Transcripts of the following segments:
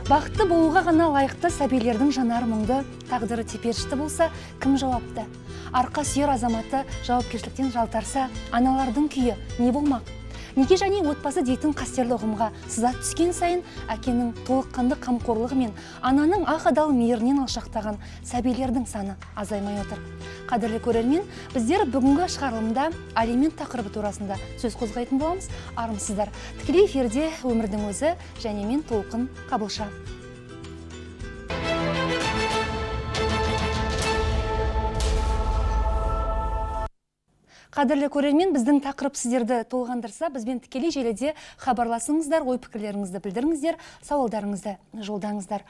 Бақытты болуға ғана лайықты сәбилердің жанары мұңды, тағдыры теперішті болса, кім жауапты? Арқа сүйер азаматы жауапкершіліктен жалтарса, аналардың күйі не болмақ? Неке және отбасы дейтін қастерлі ұғымға сызат түскен сайын әкенің толыққанды қамқорлығы мен ананың ақ адал мейірінен алшақтаған сәбилердің саны азаймай отыр. Қадірлі көрермен, біздер бүгінгі шығарылымда алимент тақырыбы турасында сөз қозғайтын боламыз. Армысыздар. Тікелей эфирде өмірдің өзі және мен Толқын Қабылша. Қадірлі көрермен, біздің тақырып сіздерді толғандырса, бізбен тікелей желіде хабарласыңыздар, ой пікірлеріңізді білдіріңіздер, сауалдарыңызды жолдаңыздар.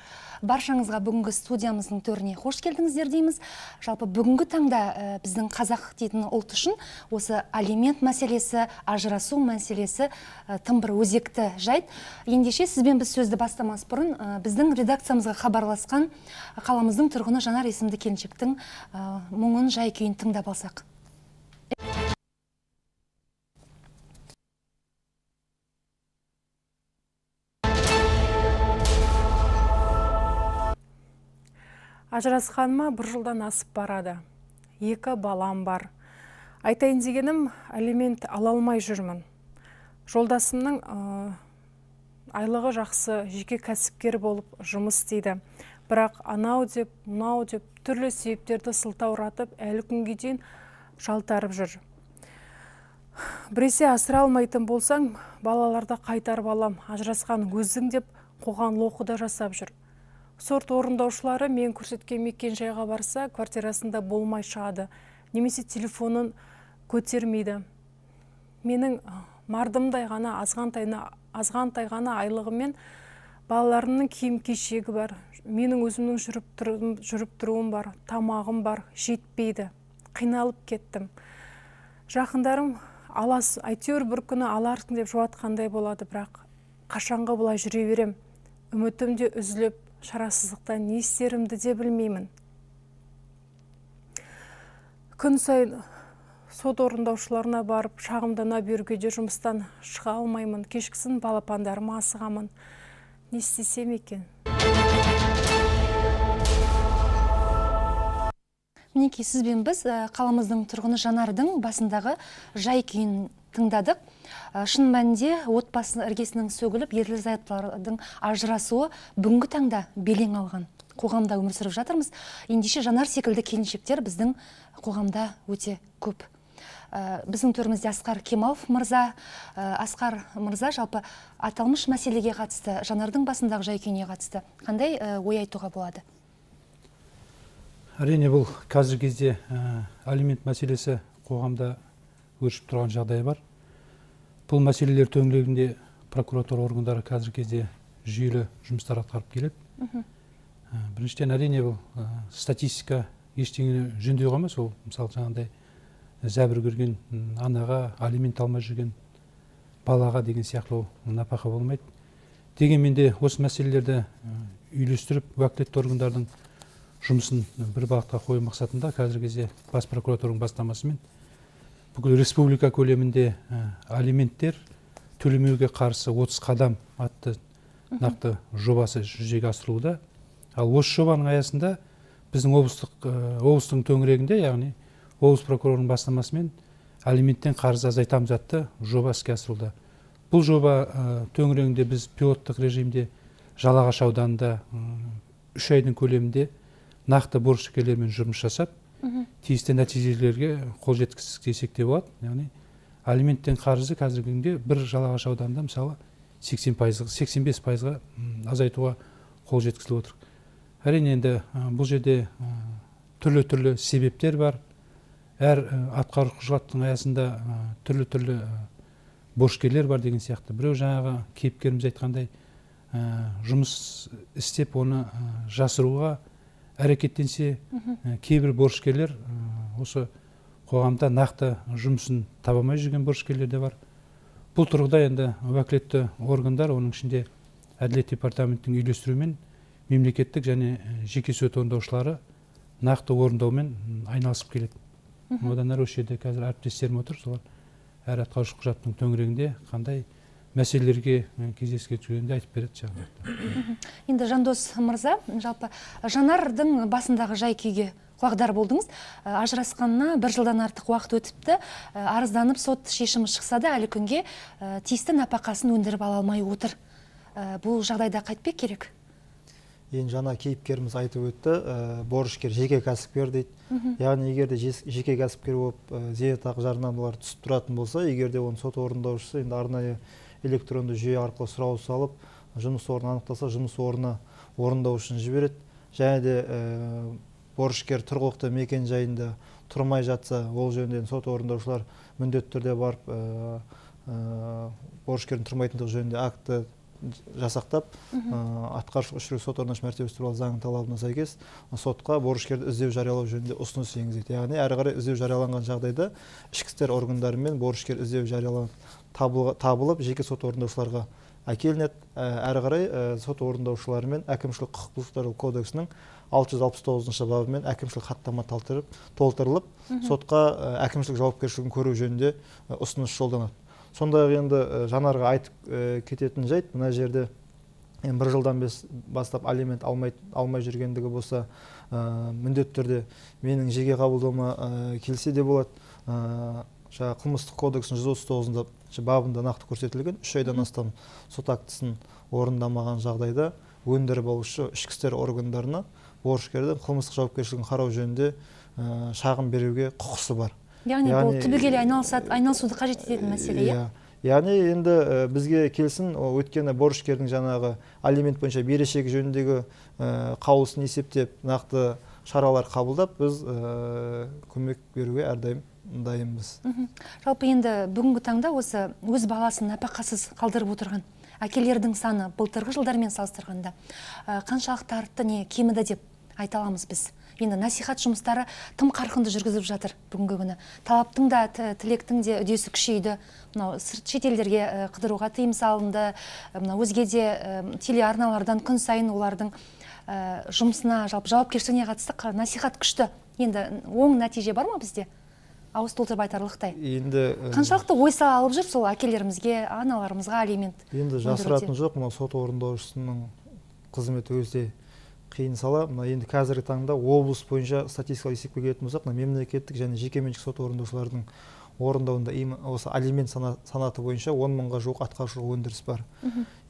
Баршаңызға бүгінгі студиямыздың төріне қош келдіңіздер дейміз. Жалпы бүгінгі таңда біздің қазақ дейтін ұлт үшін осы алимент мәселесі, ажырасу мәселесі тым бір өзекті жайт. Ендеше сізбен біз сөзді бастамас бұрын біздің редакциямызға хабарласқан қаламыздың тұрғыны Жанар есімді келіншектің мұңын, жай күйін тыңдап алсақ. Ажырасқаныма бір жылдан асып барады. 2 балам бар. Айтайын дегенім, алимент ала алмай жүрмін. Жолдасымның айлығы жақсы, жеке кәсіпкер болып жұмыс істейді. Бірақ анау деп, мынау деп түрлі себептерді сылтауратып, әлі күнге дейін жалтарып жүр. Біресе асыра алмайтын болсаң, балаларды қайтарып алам, ажырасқан өзің деп қоған лоқы да жасап жүр. Сот орындаушылары мен көрсеткен мекен жайға барса, квартирасында болмай шығады, немесе телефонын көтермейді. Менің мардымдай ғана, азғантай ғана айлығыммен балаларымның киім кешегі бар, менің өзімнің жүріп тұруым бар, тамағым бар, жетпейді. Қиналып кеттім. Жақындарым әйтеуір бір күні аларсың деп жуатқандай болады, бірақ қашанғы бұлай жүре берем. Үмітім де үзіліп, шарасыздықтан не істерімді де білмеймін. Күн сайын сот орындаушыларына барып, шағымдана беруге де жұмыстан шыға алмаймын. Кешкісін балапандарыма асығамын. Не істесем екен? Мінекей, сізбен біз қаламыздың тұрғыны Жанардың басындағы жай күйін тыңдадық. Шын мәнінде отбасы іргесінің сөгіліп, ерлі зайыптылардың ажырасуы бүгінгі таңда белең алған қоғамда өмір сүріп жатырмыз. Ендеше Жанар секілді келіншектер біздің қоғамда өте көп. Біздің төрімізде Асқар Кемалов мырза. Асқар мырза, жалпы аталмыш мәселеге қатысты, Жанардың басындағы жай күйіне қатысты қандай ой айтуға болады? Әрине, бұл қазіргі кезде алимент мәселесі қоғамда өршіп тұрған жағдай бар. Бұл мәселелер төңірегінде прокуратура органдары қазіргі кезде жүйелі жұмыстар атқарып келеді. Біріншіден, әрине, бұл статистика ештеңені жөндей қоймас. Ол, мысалы, жаңағыдай зәбір көрген анаға, алимент алмай жүрген балаға деген сияқты ол напақа болмайды. Дегенмен де осы мәселелерді үйлестіріп, уәкілетті органдардың жұмысын бір бағытқа қою мақсатында қазіргі кезде бас прокуратураның бастамасымен бүкіл республика көлемінде алименттер төлемеуге қарсы 30 қадам атты нақты жобасы жүзеге асырылуда. Ал осы жобаның аясында біздің облыстың төңірегінде, яғни облыс прокурорының бастамасымен алименттен қарыз азайтамыз атты жоба іске асырылды. Бұл жоба төңірегінде біз пилоттық режимде Жалағаш ауданында 3 айдың көлемінде нақты борышкерлермен жұмыс жасап, тиісті нәтижелерге қол жеткіздік десек те болады. Яғни алименттен қарызы қазіргі күнде бір Жалағаш ауданында мысалы 85%-ға азайтуға қол жеткізіліп отыр. Әрине, енді бұл жерде түрлі-түрлі себептер бар. Әр атқару құжаттың аясында түрлі-түрлі борышкерлер бар деген сияқты. Біреу жаңағы кейіпкеріміз айтқандай жұмыс істеп оны жасыруға әрекеттенсе, кейбір борышкерлер осы қоғамда нақты жұмысын таба алмай жүрген борышкерлер де бар. Бұл тұрғыда енді уәкілетті органдар, оның ішінде әділет департаментінің үйлестіруімен мемлекеттік және жеке сот орындаушылары нақты орындаумен айналысып келеді. Одан әрі осы жерде қазір әріптестерім отыр, солар әр атқарушы құжаттың төңірегінде қандай мәселелерге кездеске түскенде айтып береді жағдайды. Енді Жандос мырза, жалпы Жанардың басындағы жай күйге құлағдар болдыңыз. Ажырасқанына бір жылдан артық уақыт өтіпті. Арызданып сот шешімі шықса да әлі күнге тиісті нәпақасын өндіріп ала алмай отыр. Бұл жағдайда қайтпек керек? Енді жаңа кейіпкеріміз айтып өтті, борышкер жеке кәсіпкер дейді. Яғни егер де жеке кәсіпкер болып зейнетақы жарнамалары түсіп тұратын болса, егер де оның сот орындаушысы енді арнайы электронды жүйе арқылы сұрау салып, жұмыс орнын анықтаса, жұмыс орнына орындаушыны жібереді. Және де борышкер тұрғылықты мекен жайында тұрмай жатса, ол жөнінде сот орындаушылар міндетті түрде барып борышкердің тұрмайтындығы жөнінде акті жасақтап, атқарушылық іс жүргізу сот орындаушы мәртебесі туралы заң талабына сәйкес сотқа борышкерді іздеу жариялау жөнінде ұсыныс енгізеді. Яғни әрі қарай іздеу жарияланған жағдайда ішкі істер органдарымен борышкер іздеу жарияланып табылып, жеке сот орындаушыларға әкелінеді. Әрі қарай сот орындаушыларымен әкімшілік құқық бұзушылықтар кодексінің 669 бабымен әкімшілік хаттама толтырылып, сотқа әкімшілік жауапкершілігін көру жөнінде ұсыныс жолданады. Сондай-ақ енді Жанарға айтып кететін жайт, мына жерде бір жылдан бастап алимент алмай жүргендігі болса, міндетті түрде менің жеке қабылдауыма келсе де болады. Жаңа қылмыстық кодекстің 139 бабында нақты көрсетілген 3 айдан астам сот актісін орындамаған жағдайда өндіріп алушы ішкі істер органдарына борышкердің қылмыстық жауапкершілігін қарау жөнінде шағым беруге құқысы бар. Яғни бұл түбегейлі айналысуды қажет ететін мәселе, иә? Яғни енді бізге келсін, өйткені борышкердің жаңағы алимент бойынша берешегі жөніндегі қаулысын есептеп, нақты шаралар қабылдап, біз көмек беруге әрдайым дайынбыз. Жалпы енді бүгінгі таңда осы өз баласын нәпақасыз қалдырып отырған әкелердің саны былтырғы жылдармен салыстырғанда қаншалықты артты, не кеміді деп айта аламыз біз? Енді насихат жұмыстары тым қарқынды жүргізіп жатыр бүгінгі күні. Талаптың да, тілектің де үдесі күшейді. Мынау сырт шетелдерге қыдыруға тыйым салынды. Мынау өзге де телеарналардан күн сайын олардың жұмысына, жалпы жауапкершілігіне қатысты насихат күшті. Енді оң нәтиже бар ма бізде? Ауыз толтырып айтарлықтай. Енді қаншалықты ой салып жүр сол әкелерімізге, аналарымызға алимент? Енді жасыратын жоқ, мынау сот орындаушысының қызметі өте қиын сала. Мына енді қазіргі таңда облыс бойынша статистикалық есепке келетін болсақ, мына мемлекеттік және жекеменшік сот орындаушылардың орындауында осы алимент санаты бойынша 10 мыңға жуық атқарушылық өндіріс бар.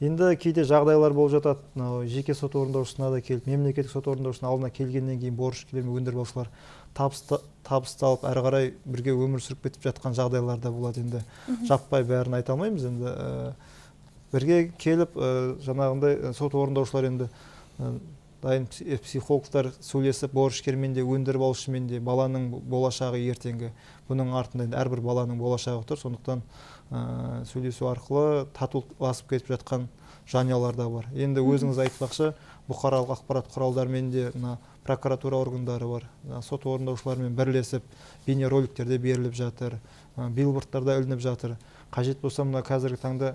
Енді кейде жағдайлар болып жатады, мынау жеке сот орындаушысына да келіп, мемлекеттік сот орындаушысының алдына келгеннен кейін борышкерлер мен өндіріп алушылар табысталып, әрі қарай бірге өмір сүріп кетіп жатқан жағдайлар да болады. Енді жаппай бәрін айта алмаймыз. Енді бірге келіп жаңағындай сот орындаушылар енді дайын психологтар сөйлесіп, борышкермен де, өндіріп алушымен де, баланың болашағы ертеңгі. Бұның артында енді әрбір баланың болашағы тұр. Сондықтан сөйлесу арқылы татуласып кетіп жатқан жанұялар да бар. Енді өзіңіз айтпақшы, бұқаралық ақпарат құралдарымен де мына прокуратура органдары бар, сот орындаушыларымен бірлесіп бейнероликтер де беріліп жатыр, билбордтар да ілініп жатыр. Қажет болса мына қазіргі таңда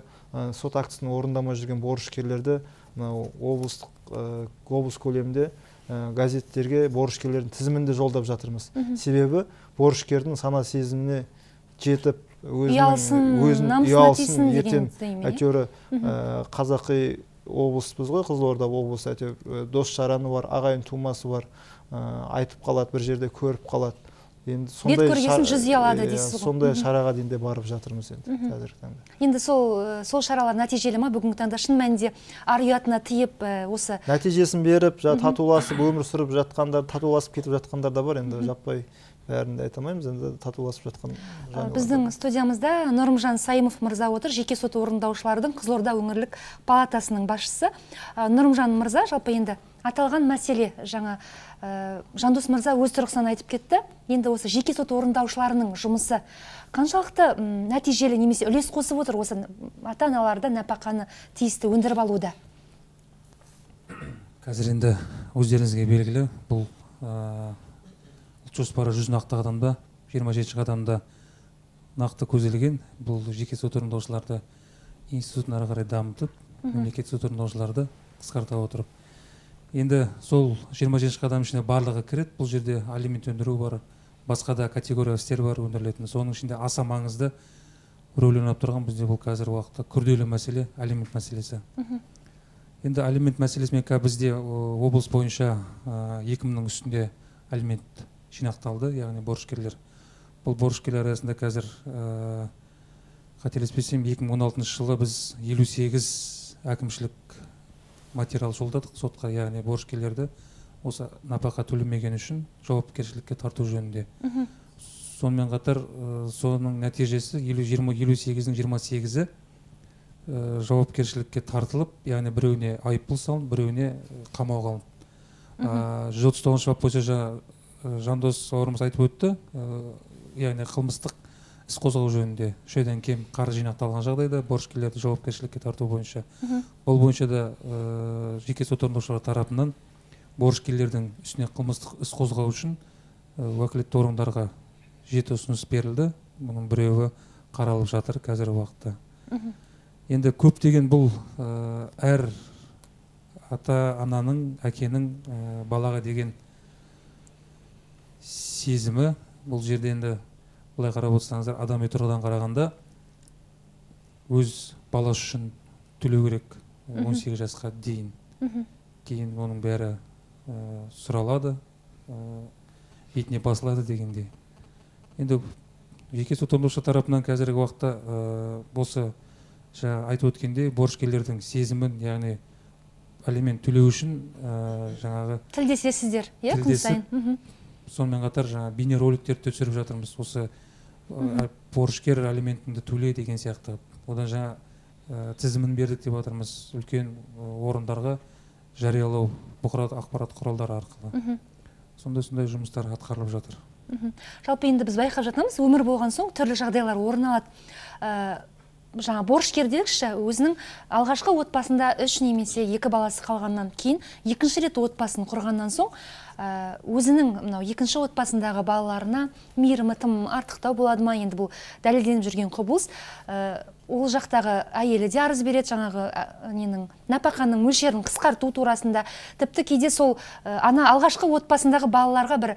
сот актісін орындамай жүрген борышкерлерді облыс көлемінде газеттерге борышкерлердің тізімін де жолдап жатырмыз. Себебі борышкердің сана сезіміне жетіп, өзінің ұялсын, ертең әйтеуір қазақи облыспыз ғой, Қызылорда облысы, әйтеуір дос жараны бар, ағайын тумасы бар, айтып қалады, бір жерде көріп қалады. Енді бет көргесін жүз ұялады дейсіз ғой. Сондай шараға дейін де барып жатырмыз енді қазіргі таңда. Енді сол шаралар нәтижелі ма бүгінгі таңда? Шын мәнінде ар ұятына тиіп осы нәтижесін беріп, татуласып өмір сүріп жатқандар, татуласып кетіп жатқандар да бар. Енді жаппай бәрін де айта алмаймыз, енді татуласып жатқан жанұялар. Біздің студиямызда Нұрымжан Сайымов мырза отыр, жеке сот орындаушылардың Қызылорда өңірлік палатасының басшысы. Нұрымжан мырза, жалпы енді аталған мәселе жаңа Жандос мырза өз тұрғысынан айтып кетті. Енді осы жеке сот орындаушыларының жұмысы қаншалықты нәтижелі немесе үлес қосып отыр осы ата-аналарда нәпақаны тиісті өндіріп алуда? Қазір енді өздеріңізге белгілі, бұл ұлт жоспары 100 нақты қадамда, 27 қадамда нақты көзделген. Бұл жеке сот орындаушыларды институтын ары қарай дамытып, мемлекеттік сот орындаушыларды қысқарта отырып. Енді сол 27 қадам ішіне барлығы кіреді. Бұл жерде алимент өндіру бар, басқа да категория істер бар өндірілетін. Соның ішінде аса маңызды рөл ойнап тұрған бізде бұл қазіргі уақытта күрделі мәселе алимент мәселесі. Енді алимент мәселесімен бізде облыс бойынша 2000-ның үстінде алимент жинақталды, яғни борышкерлер. Бұл борышкерлер арасында қазір қателеспесем 2016 жылы біз 58 әкімшілік материал жолдадық сотқа, яғни борышкерлерді осы напақа төлемеген үшін жауапкершілікке тарту жөнінде. Сонымен қатар соның нәтижесі 58-дің 28-і жауапкершілікке тартылып, яғни біреуіне айыппұл салынып, біреуіне қамауға алынды. 139 бап бойынша Жандос бауырымыз айтып өтті, яғни қылмыстық іс қозғау жөнінде 3 айдан кем қаржы жинақталған жағдайда борышкерлерді жауапкершілікке тарту бойынша. Бұл бойынша да жеке сот орындаушылар тарапынан борышкерлердің үстіне қылмыстық іс қозғау үшін уәкілетті органдарға 7 ұсыныс берілді. Бұның біреуі қаралып жатыр қазіргі уақытта. Енді көптеген бұл әр ата-ананың, әкенің балаға деген сезімі. Бұл жерде енді былай қарап отырсаңыздар, адами тұрғыдан қарағанда өз баласы үшін төлеу керек 18 жасқа дейін. Кейін оның бәрі сұралады, бетіне басылады дегендей. Енді жеке сот орындаушы тарапынан қазіргі уақытта осы жаңа айтып өткендей борышкерлердің сезімін, яғни алимент төлеу үшін жаңағы тілдесесіздер, иә, күн сайын. Сонымен қатар жаңа бейнероликтерді түсіріп жатырмыз, осы борышкер алиментіңді төле деген сияқты. Одан жаңа тізімін бердік деп жатырмыз үлкен орындарға жариялау бұқаралық ақпарат құралдары арқылы. Сондай жұмыстар атқарылып жатыр. Жалпы енді біз байқап жатамыз, өмір болған соң түрлі жағдайлар орын алады. Жаңа борышкер дедікші, өзінің алғашқы отбасында 3 немесе 2 баласы қалғаннан кейін, екінші рет отбасын құрғаннан соң, өзінің мынау екінші отбасындағы балаларына мейірімі тым артықтау болады ма, енді бұл дәлелденіп жүрген құбылыс. Ол жақтағы әйелі де арыз береді, жаңағы ненің нәпақаның мөлшерін қысқарту турасында. Тіпті кейде сол ана алғашқы отбасындағы балаларға бір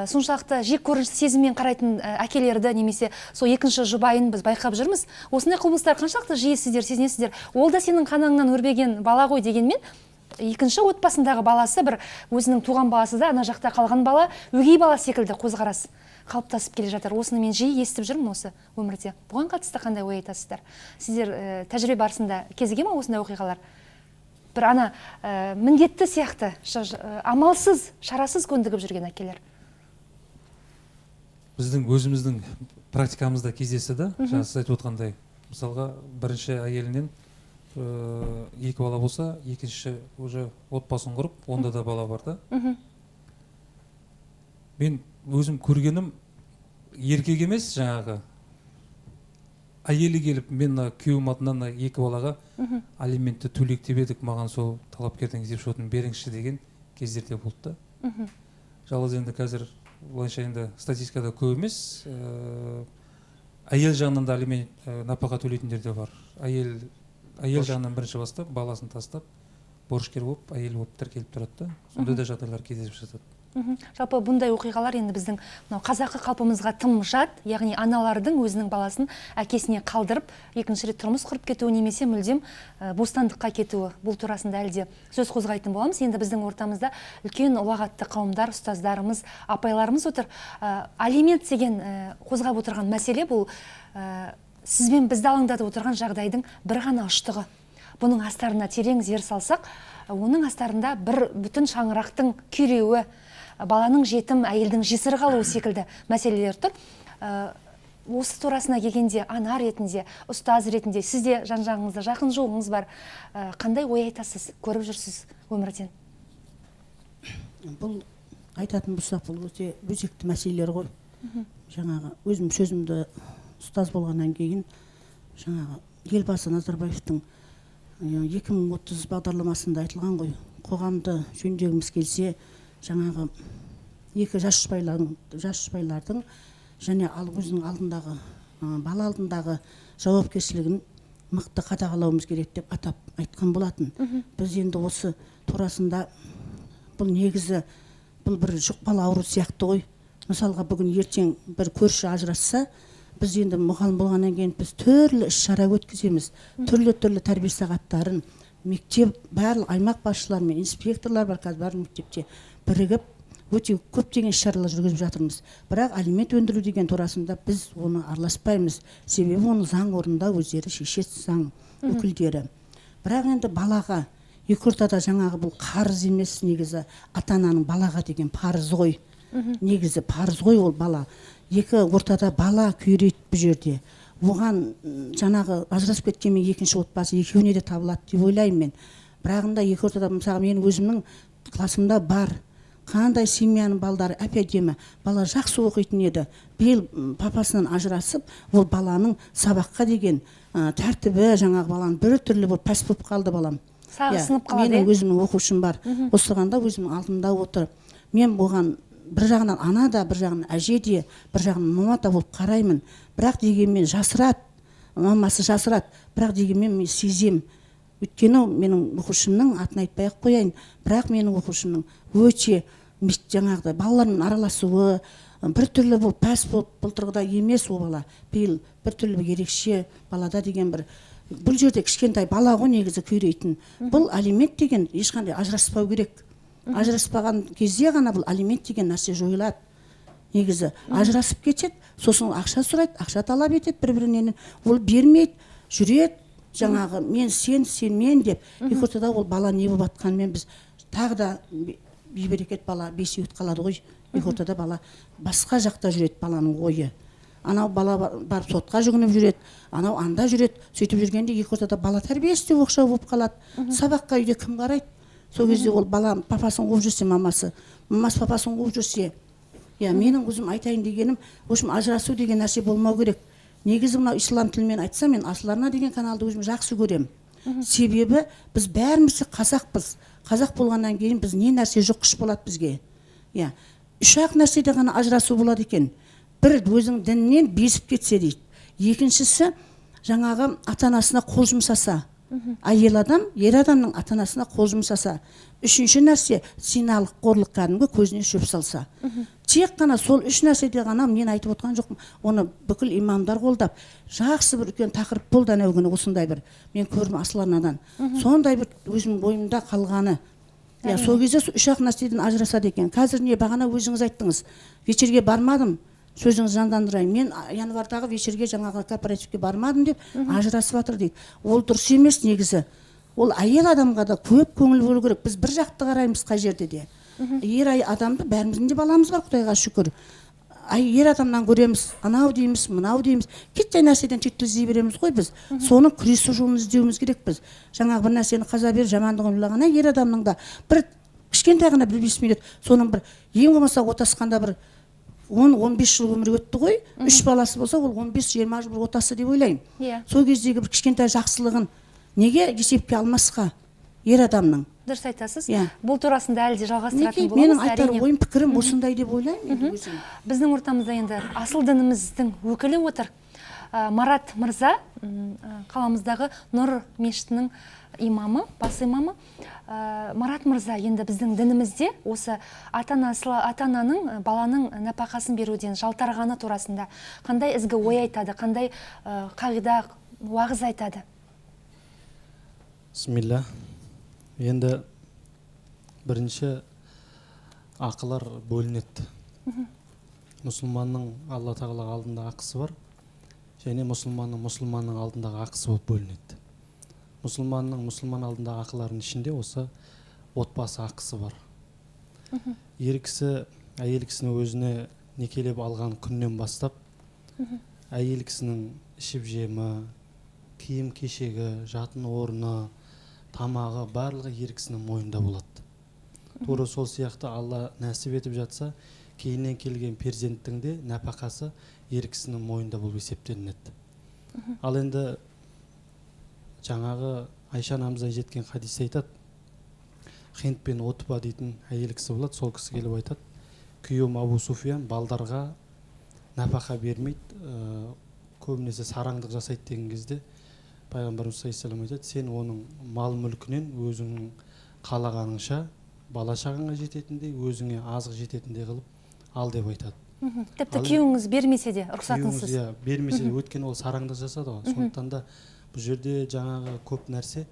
соншалықты жек көрініш сезіммен қарайтын әкелерді немесе сол екінші жұбайын біз байқап жүрміз. Осындай құбылыстар қаншалықты жиі сіздер сезінесіздер? Ол да сенің қанаңнан өрбеген бала ғой дегенмен, екінші отбасындағы баласы бір өзінің туған баласы да ана жақта қалған бала өгей бала секілді көзқарас қалыптасып келе жатыр. Осыны мен жиі естіп жүрмін осы өмірде. Бұған қатысты қандай ой айтасыздар? Сіздер тәжірибе барысында кезіге ме осындай оқиғалар? Бір ана міндетті сияқты, амалсыз, шарасыз көндігіп жүрген әкелер. Біздің өзіміздің практикамызда кездесті, жаңа сіз айтып отқандай. Мысалға, бірінші әйелінен 2 бала болса, екінші уже отбасын құрып, онда да бала бар да. Мен өзім көргенім еркек емес, жаңағы әйелі келіп, мен күйеуім атынан 2 балаға алиментті төлейік деп едік, маған сол талапкердің есепшотын беріңізші деген кездерде болды да. Жалғыз енді қазір былайша енді статистикада көп емес, әйел жағынан да алимент нәпақа төлейтіндер де бар. Әйел жағынан бірінші бастап, баласын тастап, борышкер болып, әйел болып тіркеліп тұрады да. Сондай да жағдайлар кездесіп жатады. Жалпы бұндай оқиғалар енді біздің қазақы қалпымызға тым жат, яғни аналардың өзінің баласын әкесіне қалдырып, екінші рет тұрмыс құрып кетуі немесе мүлдем бостандыққа кетуі. Бұл турасында әлі де сөз қозғайтын боламыз. Енді біздің ортамызда үлкен ұлағатты қауымдар, ұстаздарымыз, апайларымыз отыр. Алимент деген қозғап отырған мәселе бұл сіз бен бізді алаңдатып отырған жағдайдың бір ғана ұштығы. Бұның астарына терең зер салсақ, оның астарында бір бүтін шаңырақтың күйреуі, баланың жетім, әйелдің жесір қалуы секілді мәселелер тұр. Осы турасына келгенде ана ретінде, ұстаз ретінде, сізде жан-жағыңызда жақын жуығыңыз бар, қандай ой айтасыз, көріп жүрсіз өмірден? Бұл айтатын болсақ, бұл өте өзекті мәселелер ғой. Жаңағы өзім сөзімді ұстаз болғаннан кейін, жаңағы Елбасы Назарбаевтың 2030 бағдарламасында айтылған ғой, қоғамды жөндегіміз келсе, жаңағы екі жас жұбайлардың және өзінің алдындағы, бала алдындағы жауапкершілігін мықты қадағалауымыз керек деп атап айтқан болатын. Біз енді осы турасында, бұл негізі бұл бір жұқпалы ауру сияқты ғой. Мысалға, бүгін ертең бір көрші ажырасса, Біз енді мұғалім болғаннан кейін біз түрлі іс-шара өткіземіз, түрлі-түрлі тәрбие сағаттарын, мектеп барлық аймақ басшыларымен, инспекторлар бар қазір барлық мектепте бірігіп өте көптеген іс-шаралар жүргізіп жатырмыз. Бірақ алимент өндіру деген турасында біз оны араласпаймыз, себебі оны заң орнында өздері шешеді, заң өкілдері. Бірақ енді балаға екі ортада жаңағы бұл қарыз емес, негізі ата-ананың балаға деген парызы ғой. Негізі парыз ғой ол бала. Екі ортада бала күйрейді бұл жерде. Оған жаңағы ажырасып кеткенмен екінші отбасы екеуіне де табылады деп ойлаймын мен. Бірағында екі ортада, мысалы, мен өзімнің классымда бар қандай семьяның балдары әп-әдемі, бала жақсы оқитын еді. Биыл папасынан ажырасып, ол баланың сабаққа деген тәртібі, жаңағы баланың бір түрлі болып пәс болып қалды балам. Сағы сынып қалады. Менің өзімнің оқушым бар. Осығанда өзімнің алдымда отыр. Мен оған бір жағынан ана да, бір жағынан әже де, бір жағынан мама да болып қараймын. Бірақ дегенмен жасырады, мамасы жасырады. Бірақ дегенмен мен сеземін. Өйткені менің оқушымның атын айтпай ақ қояйын, бірақ менің оқушымның өте жаңағыдай балалармен араласуы бір түрлі болып пәс болып былтырғыдай емес ол бала. Биыл бір түрлі ерекше балада деген бір бұл жерде кішкентай бала ғой негізі күйрейтін. Бұл алимент деген ешқандай ажыраспау керек. Ажыраспаған кезде ғана бұл алимент деген нәрсе жойылады. Негізі ажырасып кетеді, сосын ақша сұрайды, ақша талап етеді бір-бірінен, ол бермейді, жүреді. Жаңағы мен сен, сен мен деп. Екі ортада ол бала не болып жатқанымен біз тағы да бейберекет бала бесеуіт қалады ғой. Екі ортада бала басқа жақта жүреді, баланың ойы. Анау бала барып сотқа жүгініп жүреді, анау анда жүреді. Сөйтіп жүргенде екі ортада бала тәрбиесі де оқшау болып қалады. Сабаққа үйде кім қарайды? Сол кезде ол бала папасын қуып жүрсе, мамасы, мамасы папасын қуып жүрсе. Я менің өзім айтайын дегенім, в общем, ажырасу деген нәрсе болмау керек. Негізі мынау ислам тілімен айтсам, мен Асыл арна деген каналды өзім жақсы көрем. Себебі біз бәріміз қазақпыз. Қазақ болғаннан кейін біз не нәрсе жұққыш болады бізге. Я, үш-ақ нәрседе ғана ажырасу болады екен. Бір, өзің діннен безіп кетсе дейді. Екіншісі, жаңағы ата-анасына қол жұмсаса. Әйел адам, ер адамның ата-анасына қол жұмсаса. Үшінші нәрсе, зиналық қорлық, кәдімгі көзіне шөп салса. Тек қана сол үш нәрседе ғана, мен айтып отқан жоқпын, оны бүкіл имамдар қолдап, жақсы бір үлкен тақырып болды анау күні осындай бір. Мен көрдім Асыл арнадан. Сондай бір өзімнің бойымда қалғаны. Я, сол кезде үш-ақ нәрседен ажырасады екен. Қазір не, бағана өзіңіз айттыңыз, вечерге бармадым, сөзіңізді жандандырайын. Мен январдағы вечерге жаңағы кооперативке бармадым деп ажырасып жатыр дейді. Ол дұрыс емес негізі. Ол әйел адамға да көп көңіл бөлу керек. Біз бір жақты қараймыз қай жерде де. Ер адамды, бәріміздің де баламыз бар, Құдайға шүкір. Ер адамнан көреміз, анау дейміз, мынау дейміз. Кішкентай нәрседен түйткіл іздей береміз ғой біз. Соның күресу жолын іздеуіміз керек біз. Жаңағы бір нәрсені қаза беріп жамандығын ойлаған ер адамның да бір кішкентай ғана бір 5 минут, соның бір ең болмаса отасқанда бір 10-15 жыл өмір өтті ғой. 3 баласы болса, ол 15-20 жыл бір отасы деп ойлаймын. Сол кездегі бір кішкентай жақсылығын неге есепке алмасқа ер адамның? Дұрыс айтасыз. Бұл турасында әлі де жалғастыратын боламыз. Менің айтар ойым, пікірім осындай деп ойлаймын. Біздің ортамызда енді асыл дініміздің өкілі отыр. Марат мырза, қаламыздағы Нұр мешітінің имамы, бас имамы. Марат мырза, енді біздің дінімізде осы ата-ананың баланың нәпақасын беруден жалтарғаны турасында қандай ізгі ой айтады, қандай қағида уағыз айтады? Бисмилля. Енді бірінші ақылар бөлінеді. Мұсылманның Алла Тағала алдында ақысы бар, және мұсылманның мұсылманның алдындағы ақысы болып бөлінеді. Мұсылманның мұсылман алдындағы ақыларының ішінде осы отбасы ақысы бар. Ер кісі әйел кісіні өзіне некелеп алған күннен бастап, әйел кісінің ішіп жемі, киім кешегі, жатын орны, тамағы барлығы ер кісінің мойнында болады. Тура сол сияқты Алла нәсіп етіп жатса, кейіннен келген перзенттің де нәпақасы ер кісінің мойнында болып есептелінеді. Ал енді жаңағы Айша анамыздан жеткен хадис айтады, Хинд бен Отба дейтін әйел кісі болады, сол кісі келіп айтады, күйеуім Абу Суфиян балдарға нәпақа бермейді, көбінесе сараңдық жасайды деген кезде Пайғамбарымыз саллаллаху алейхи вассалам айтады, сен оның мал мүлкінен өзіңнің қалағаныңша бала шағаңа жететіндей, өзіңе азық жететіндей қылып ал деп айтады. Тіпті күйеуіңіз бермесе де, рұқсатынсыз. Иә, бермесе де, өйткені ол сараңдық жасады ғой. Сондықтан да бұл жерде жаңағы көп нәрсе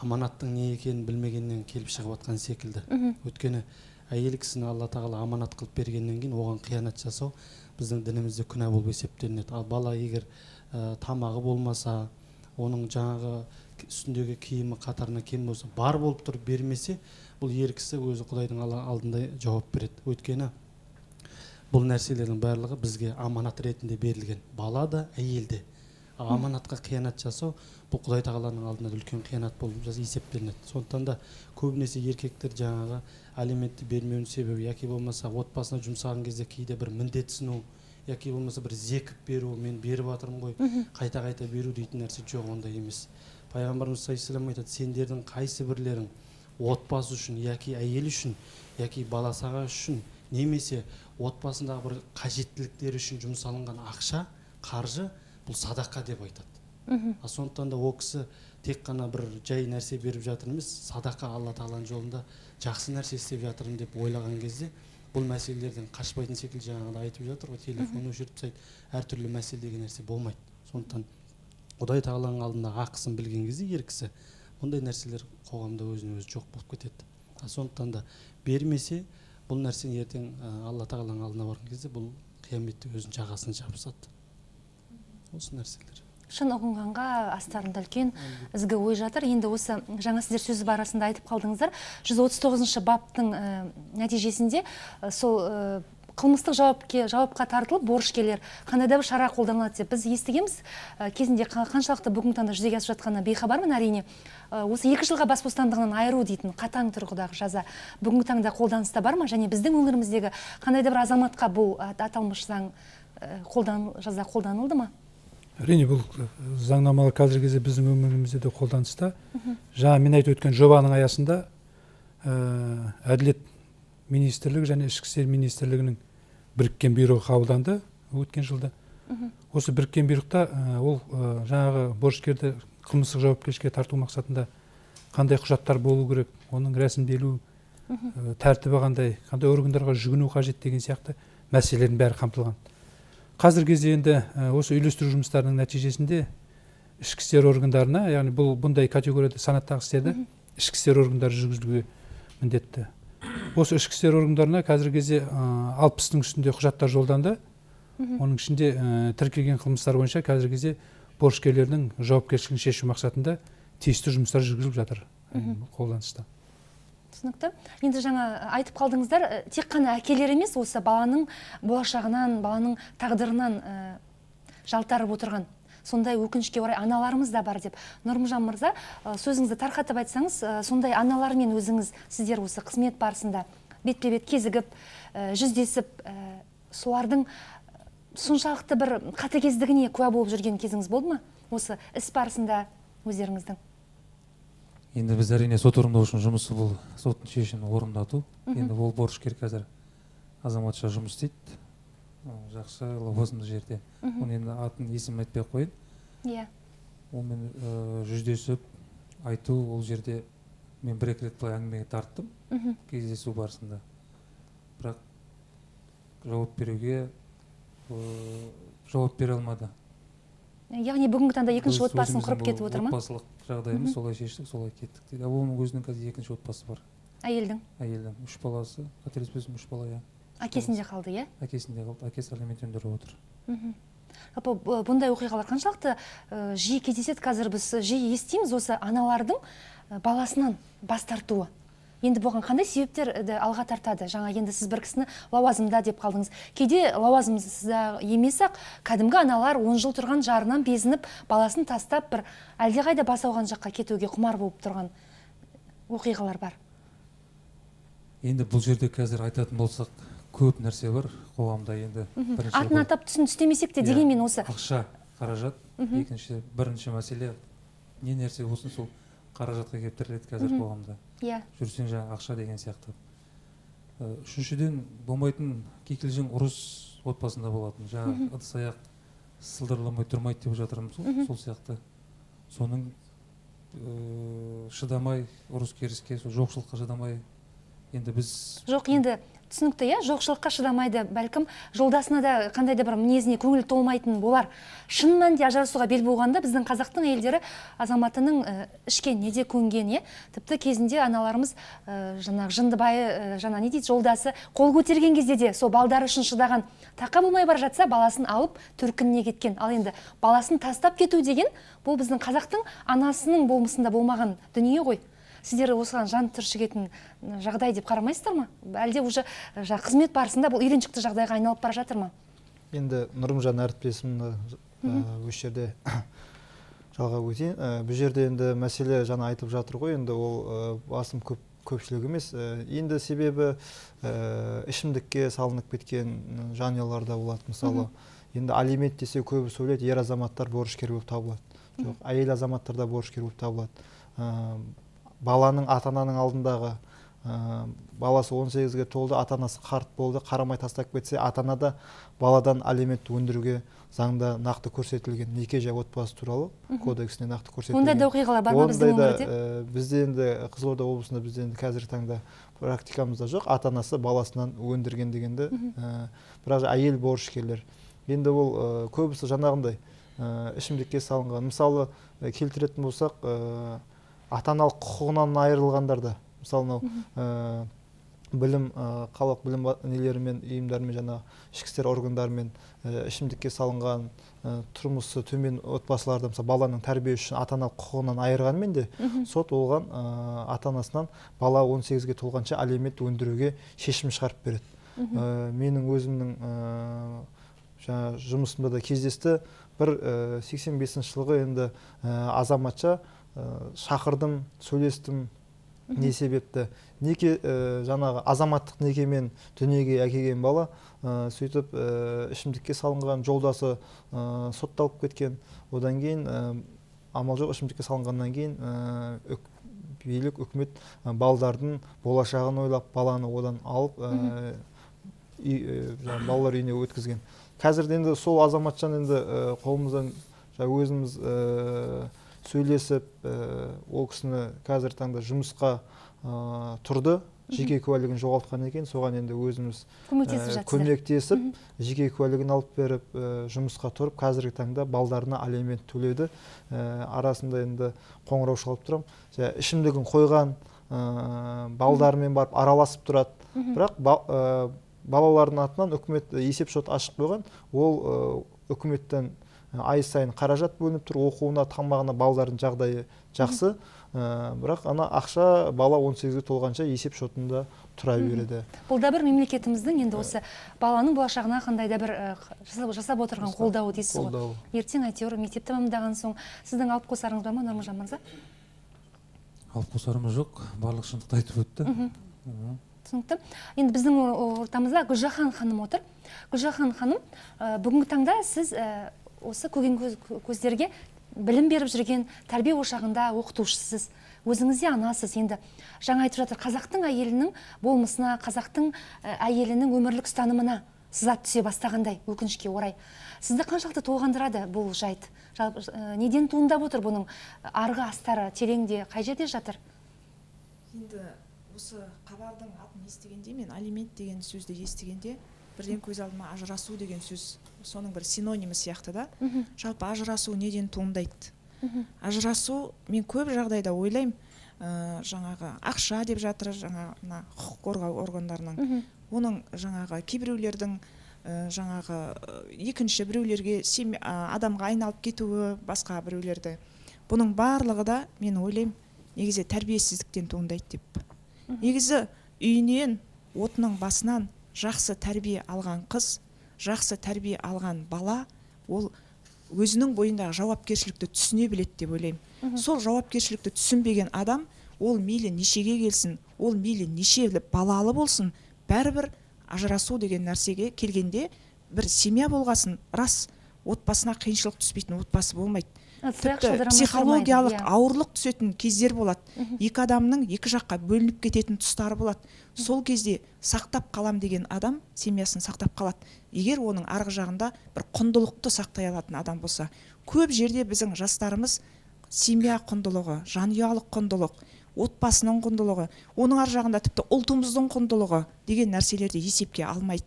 аманаттың не екенін білмегеннен келіп шығып жатқан секілді. Өйткені әйел кісіні Алла тағала аманат қылып бергеннен кейін оған қиянат жасау біздің дінімізде күнә болып есептелінеді. Ал бала егер тамағы болмаса, оның жаңағы үстіндегі киімі қатарына кем болса, бар болып тұрып бермесе, бұл ер кісі өзі Құдайдың алдында жауап береді. Өйткені бұл нәрселердің барлығы бізге аманат ретінде берілген. Бала да, әйел де. Аманатқа қиянат жасау бұл Құдай тағаланың алдында үлкен қиянат болып есептелінеді. Сондықтан да көбінесе еркектер жаңағы алиментті бермеуінің себебі, яки болмаса отбасына жұмсаған кезде кейде бір міндетсіну, яки болмаса бір зекіп беру, мен беріп жатырмын ғой, қайта-қайта беру дейтін нәрсе жоқ, ондай емес. Пайғамбарымыз саллаллаху алейхи вассалам айтады, сендердің қайсы бірлерің отбасы үшін, яки әйел үшін, яки бала шаға үшін, немесе отбасындағы бір қажеттіліктер үшін жұмсалынған ақша, қаржы бұл садақа деп айтады. Сондықтан да ол кісі тек қана бір жай нәрсе беріп жатыр емес, садақа, Алла тағаланың жолында жақсы нәрсе істеп жатырмын деп ойлаған кезде бұл мәселелерден қашпайтын секілді. Жаңағыда айтып жатыр ғой, телефон өшіріп тастайды, әртүрлі мәселе деген нәрсе болмайды. Сондықтан Құдай тағаланың алдында ақысын білген кезде ер кісі бұндай нәрселер қоғамда өзіне өзі жоқ болып кетеді. Сондықтан да бермесе бұл нәрсені ертең Алла тағаланың алдына барған кезде бұл қияметте өзінің жағасын жабысады. Осы нәрселер. Шын ұғынғанға астарында үлкен ізгі ой жатыр. Енді осы жаңа сіздер сөз барысында айтып қалдыңыздар, 139-шы баптың нәтижесінде сол қылмыстық жауапқа тартылып борышкерлер қандай да бір шара қолданылады деп біз естігенбіз. Кезінде қаншалықты бүгінгі таңда жүзеге асып жатқанына бейхабармын әрине. Осы 2 жылға бас бостандығынан айыру дейтін қатаң тұрғыдағы жаза бүгінгі таңда қолданыста бар ма? Және біздің өңіріміздегі қандай да бір азаматқа бұл аталмыш заң жаза қолданылды ма? Әрине, бұл заңнамалар қазіргі кезде біздің өмірімізде де қолданыста. Жаңа мен айтып өткен жобаның аясында Әділет министрлігі және Ішкі істер министрлігінің біріккен бұйрығы қабылданды өткен жылда. Осы біріккен бұйрықта ол жаңағы борышкерді қылмыстық жауапкершілікке тарту мақсатында қандай құжаттар болу керек, оның рәсімделу тәртібі қандай, қандай органдарға жүгіну қажет деген сияқты мәселелердің бәрі қамтылған. Қазіргі кезде енді осы үйлестіру жұмыстарының нәтижесінде ішкі істер органдарына, яғни бұл бұндай категорияда санаттағы істерді ішкі істер органдары жүргізуге міндетті. Осы ішкі істер органдарына қазіргі кезде 60-тың үстінде құжаттар жолданды. Оның ішінде тіркелген қылмыстар бойынша қазіргі кезде борышкерлердің жауапкершілігін шешу мақсатында тиісті жұмыстар жүргізіліп жатыр қолданыста. Түсінікті. Енді жаңа айтып қалдыңыздар, тек қана әкелер емес, осы баланың болашағынан, баланың тағдырынан жалтарып отырған сондай өкінішке орай аналарымыз да бар деп. Нұрымжан мырза, сөзіңізді тарқатып айтсаңыз, сондай аналармен өзіңіз, сіздер осы қызмет барысында бетпе-бет кезігіп, жүздесіп, солардың соншалықты бір қатыгездігіне куә болып жүрген кезіңіз болды ма? Осы іс барысында өздеріңіздің? Енді біз әрине сот орындаушының жұмысы бұл соттың шешімін орындату. Енді ол борышкер қазір азаматша жұмыс істейді, жақсы лауазымды жерде. Оның енді атын есімін айтпай ақ қояйын. Иә. Онымен жүздесіп айту, ол жерде мен бір-екі рет былай әңгімеге тарттым кездесу барысында. Бірақ жауап беруге жауап бере алмады. Яғни бүгінгі таңда екінші отбасын құрып кетіп отыр ма? Отбасылық жағдайымыз солай шештік, солай кеттік дейді. Оның өзінің қазір екінші отбасы бар. Әйелдің? Әйелдің. 3 баласы, қателеспесем 3 бала, иә. Әкесінде қалды, иә? Әкесінде қалды. Әкесі алимент өндіріп отыр. Жалпы бұндай оқиғалар қаншалықты жиі кездеседі? Қазір біз жиі естиміз осы аналардың баласынан бас тартуы. Енді бұған қандай себептерді алға тартады? Жаңа енді сіз бір кісіні лауазымда деп қалдыңыз. Кейде лауазымсыз емес-ақ, кәдімгі аналар 10 жыл тұрған жарынан безініп, баласын тастап бір әлдеқайда бас ауған жаққа кетуге құмар болып тұрған оқиғалар бар. Енді бұл жерде қазір айтатын болсақ, көп нәрсе бар қоғамда енді. Атын атап түсін түстемесек те дегенмен осы. Ақша, қаражат, екінші, бірінші мәселе не нәрсе болсын сол қаражатқа келіп тіреледі қазір қоғамда. Иә. Жүрсең жаңа ақша деген сияқты. Үшіншіден, болмайтын кикілжің ұрыс отбасында болатын. Жаңа ыдыс аяқ сылдырламай тұрмайды деп жатырмыз сол сияқты. Соның шыдамай ұрыс керіске, сол жоқшылыққа шыдамай Енді біз жоқ, енді түсінікті, иә, жоқшылыққа шыдамайды, бәлкім жолдасына да қандай да бір мінезіне көңіл толмайтын болар. Шын мәнінде ажырасуға бел буғанда біздің қазақтың әйелдері азаматының ішкеніне де көнген, иә. Тіпті кезінде аналарымыз жаңағы жындыбайы, жаңа не дейді, жолдасы қол көтерген кезде де сол балдары үшін шыдаған. Тақа болмай бара жатса, баласын алып төркініне кеткен. Ал енді баласын тастап кету деген бұл біздің қазақтың анасының болмысында болмаған дүние ғой. Сіздер осыған жан түршігетін жағдай деп қарамайсыздар ма? Әлде уже қызмет барысында бұл үйреншікті жағдайға айналып бара жатыр ма? Енді Нұрымжан әріптесімді осы жерде жалғап өтейін. Бұл жерде енді мәселе жаңа айтып жатыр ғой, енді ол басым көпшілік емес. Енді себебі ішімдікке салынып кеткен жанұялар да болады. Мысалы, енді алимент десе көбісі ойлайды, ер азаматтар борышкер болып табылады. Жоқ, әйел азаматтар да борышкер болып табылады. Баланың ата-ананың алдындағы баласы 18-ге толды, ата-анасы қарт болды, қарамай тастап кетсе, ата-ана да баладан алимент өндіруге заңда нақты көрсетілген, неке және отбасы туралы кодексіне нақты көрсетілген. Ондай да оқиғалар бар ма біздің өңірде? Бізде енді Қызылорда облысында бізде енді қазіргі таңда практикамызда жоқ, ата-анасы баласынан өндірген дегенді, бірақ әйел борышкерлер. Енді ол көбісі жаңағындай ішімдікке салынған. Мысалы, келтіретін болсақ, ата-аналық құқығынан айырылғандар да, мысалы, мынау білім, қалалық білім нелерімен, ұйымдармен, жаңағы ішкі істер органдарымен ішімдікке салынған, тұрмысы төмен отбасыларда, мысалы, баланың тәрбие үшін ата-аналық құқығынан айырғанмен де, сот оған ата-анасынан бала 18-ге толғанша алимент өндіруге шешім шығарып береді. Менің өзімнің жұмысымда да кездесті. Бір 85 жылғы енді азаматша шақырдым, сөйлестім, не себепті. Неке, жаңағы азаматтық некемен дүниеге әкелген бала, сөйтіп ішімдікке салынған, жолдасы сотталып кеткен. Одан кейін амал жоқ, ішімдікке салынғаннан кейін билік, үкімет балдардың болашағын ойлап, баланы одан алып балалар үйіне өткізген. Қазір енді сол азаматшаны енді қолымыздан өзіміз сөйлесіп, ол кісіні қазір таңда жұмысқа тұрды, жеке куәлігін жоғалтқан екен, соған енді өзіміз көмектесіп, жеке куәлігін алып беріп, жұмысқа тұрып, қазіргі таңда балдарына алимент төледі. Арасында енді қоңырау шалып тұрам. Ішімдігін қойған, балдарымен барып араласып тұрады. Бірақ балалардың атынан үкімет есеп шот ашып қойған, ол үкіметтен ай сайын қаражат бөлініп тұр, оқуына, тамағына балдардың жағдайы жақсы, бірақ ана ақша бала 18-ге толғанша есеп шотында тұра береді. Бұл да бір мемлекетіміздің енді осы баланың болашағына қандай да бір жасап отырған қолдауы дейсіз ғой. Ертең әйтеуір мектеп тәмамдаған соң сіздің алып қосарыңыз бар ма, Нұрымжан мырза? Алып қосарымыз жоқ, барлық шындықты айтып өтті. Түсінікті. Енді біздің ортамызда Гүлжахан ханым отыр. Гүлжахан ханым, бүгінгі таңда сіз осы көген көздерге білім беріп жүрген тәрбие ошағында оқытушысыз, өзіңіз де анасыз. Енді жаңа айтып жатыр, қазақтың әйелінің болмысына, қазақтың әйелінің өмірлік ұстанымына сызат түсе бастағандай, өкінішке орай. Сізді қаншалықты толғандырады бұл жайт? Неден туындап отыр бұның арғы астары, тереңде, қай жерде жатыр? Енді осы хабардың атын естігенде, мен алимент деген сөзді естігенде бірден көз алдыма ажырасу деген сөз, соның бір синонимі сияқты да. Жалпы ажырасу неден туындайды? Ажырасу, мен көп жағдайда ойлаймын, жаңағы ақша деп жатыр, жаңа мына құқық қорғау органдарының. Оның жаңағы кейбіреулердің жаңағы екінші біреулерге адамға айналып кетуі, басқа біреулерді. Бұның барлығы да мен ойлаймын, негізі тәрбиесіздіктен туындайды деп. Негізі үйінен, отының басынан жақсы тәрбие алған қыз, жақсы тәрбие алған бала, ол өзінің бойындағы жауапкершілікті түсіне біледі деп ойлаймын. Сол жауапкершілікті түсінбеген адам, ол мейлі нешеге келсін, ол мейлі неше балалы болсын, бәрібір ажырасу деген нәрсеге келгенде бір семья болғасын, рас, отбасына қиыншылық түспейтін отбасы болмайды. Тіпті психологиялық ауырлық түсетін кездер болады. Екі адамның екі жаққа бөлініп кететін тұстары болады. Сол кезде сақтап қалам деген адам семьясын сақтап қалады. Егер оның арғы жағында бір құндылықты сақтай алатын адам болса. Көп жерде біздің жастарымыз Семья құндылығы, жанұялық құндылық, отбасының құндылығы, оның ар жағында тіпті ұлтымыздың құндылығы деген нәрселерді есепке алмайды.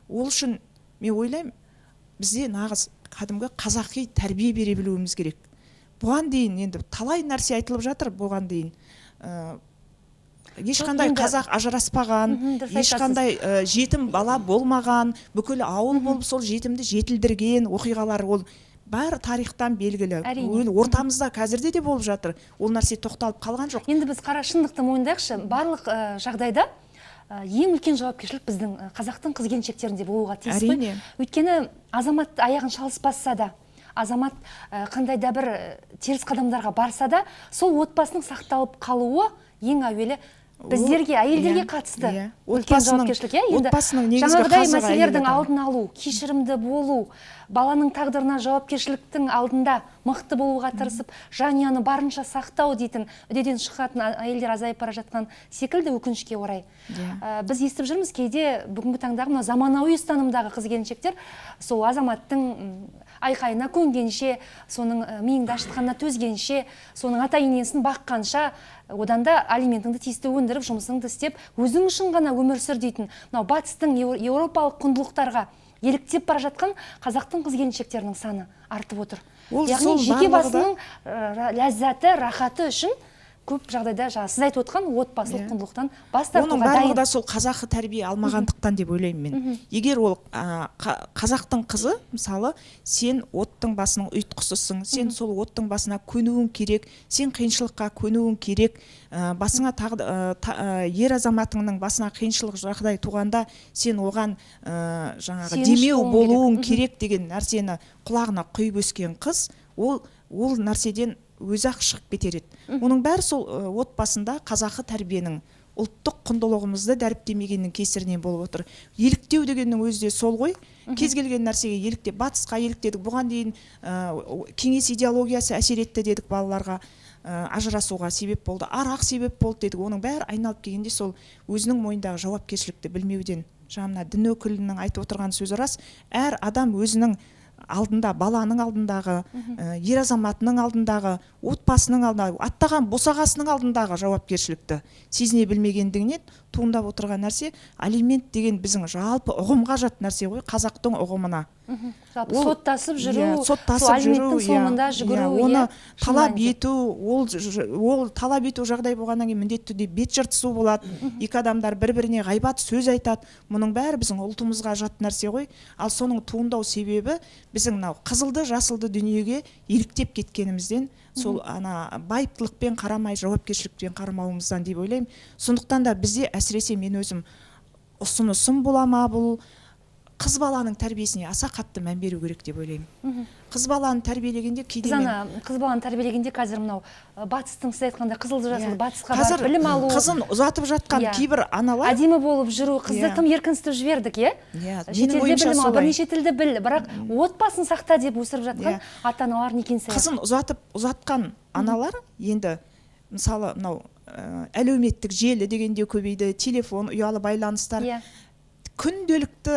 Ол үшін мен ойлаймын, бізде нағыз кәдімгі қазақи тәрбие бере білуіміз керек. Бұған дейін енді талай нәрсе айтылып жатыр, бұған дейін ешқандай қазақ ажыраспаған, ешқандай жетім бала болмаған, бүкіл ауыл болып сол жетімді жетілдірген оқиғалар, ол бәрі тарихтан белгілі. Ол ортамызда қазірде де болып жатыр. Ол нәрсе тоқталып қалған жоқ. Енді біз қара шындықты мойындайықшы, барлық жағдайда ең үлкен жауапкершілік біздің қазақтың қыз келіншектерінде болуға тиіс қой. Өйткені азамат аяғын шалыс басса да, азамат қандай да бір теріс қадамдарға барса да, сол отбасының сақталып қалуы ең әуелі біздерге, әйелдерге қатысты үлкен жауапкершілік. Енді жаңағыдай мәселелердің алдын алу, кешірімді болу, баланың тағдырына жауапкершіліктің алдында мықты болуға тырысып, жанұяны барынша сақтау дейтін үдеден шығатын әйелдер азайып бара жатқан секілді, өкінішке орай. Біз естіп жүрміз кейде бүгінгі таңдағы мына заманауи ұстанымдағы қыз келіншектер сол азаматтың айқайына көнгенше, соның миыңды ашытқанына төзгенше, соның ата енесін баққанша, одан да алиментіңді тиісті өндіріп, жұмысыңды істеп, өзің үшін ғана өмір сүр дейтін мынау батыстың еуропалық құндылықтарға еліктеп бара жатқан қазақтың қыз келіншектерінің саны артып отыр. Яғни жеке басының ләззаты, рахаты үшін көп жағдайда жаңа сіз айтып отқан отбасылық құндылықтан бас тартуға дайын. Оның барлығы да сол қазақы тәрбие алмағандықтан деп ойлаймын мен. Егер ол қазақтың қызы, мысалы, сен оттың басының ұйтқысысың, сен сол оттың басына көнуің керек, сен қиыншылыққа көнуің керек, басыңа ер азаматыңның басына қиыншылық жағдай туғанда сен оған жаңағы демеу болуың керек деген нәрсені құлағына құйып өскен қыз, ол нәрседен өзі ақ шығып кетер еді. Оның бәрі сол отбасында қазақы тәрбиенің, ұлттық құндылығымызды дәріптемегеннің кесірінен болып отыр. Еліктеу дегеннің өзі де сол ғой. Кез келген нәрсеге еліктеп, батысқа еліктедік. Бұған дейін кеңес идеологиясы әсер етті дедік балаларға, ажырасуға себеп болды, арақ себеп болды дедік. Оның бәрі айналып келгенде сол өзінің мойнындағы жауапкершілікті білмеуден. Жаңа дін өкілінің айтып отырған сөзі рас. Әр адам өзінің алдында, баланың алдындағы, ер азаматының алдындағы, отбасының алдындағы, аттаған босағасының алдындағы жауапкершілікті сезіне білмегендігінен туындап отырған нәрсе. Алимент деген біздің жалпы ұғымға жат нәрсе ғой, қазақтың ұғымына. Жалпы соттасып жүру, алименттің соңында жүгіру, оны талап ету, ол талап ету жағдай болғаннан кейін міндетті түрде бет жыртысу болады. Екі адамдар бір-біріне ғайбат сөз айтады. Мұның бәрі біздің ұлтымызға жат нәрсе ғой. Ал соның туындау себебі біздің мынау қызылды жасылды дүниеге еліктеп кеткенімізден, сол ана байыптылықпен қарамай, жауапкершілікпен қарамауымыздан деп ойлаймын. Сондықтан да бізде әсіресе мен өзім ұсынысым бола ма, бұл қыз баланың тәрбиесіне аса қатты мән беру керек деп ойлаймын. Қыз баланы тәрбиелегенде кейде мен қыз баланы тәрбиелегенде қазір мынау батыстың, сіз айтқандай, қызылды жасылды батысқа барып білім алу, қызын ұзатып жатқан кейбір аналар әдемі болып жүру, қызды тым еркінсітіп жібердік, иә? Шетелде білім ал, бірнеше тілді біл, бірақ отбасын сақта деп өсіріп жатқан ата-аналар некен саяқ. Қызын ұзатқан аналар енді мысалы мынау әлеуметтік желі дегенде көбейді, телефон, ұялы байланыстар. Күнделікті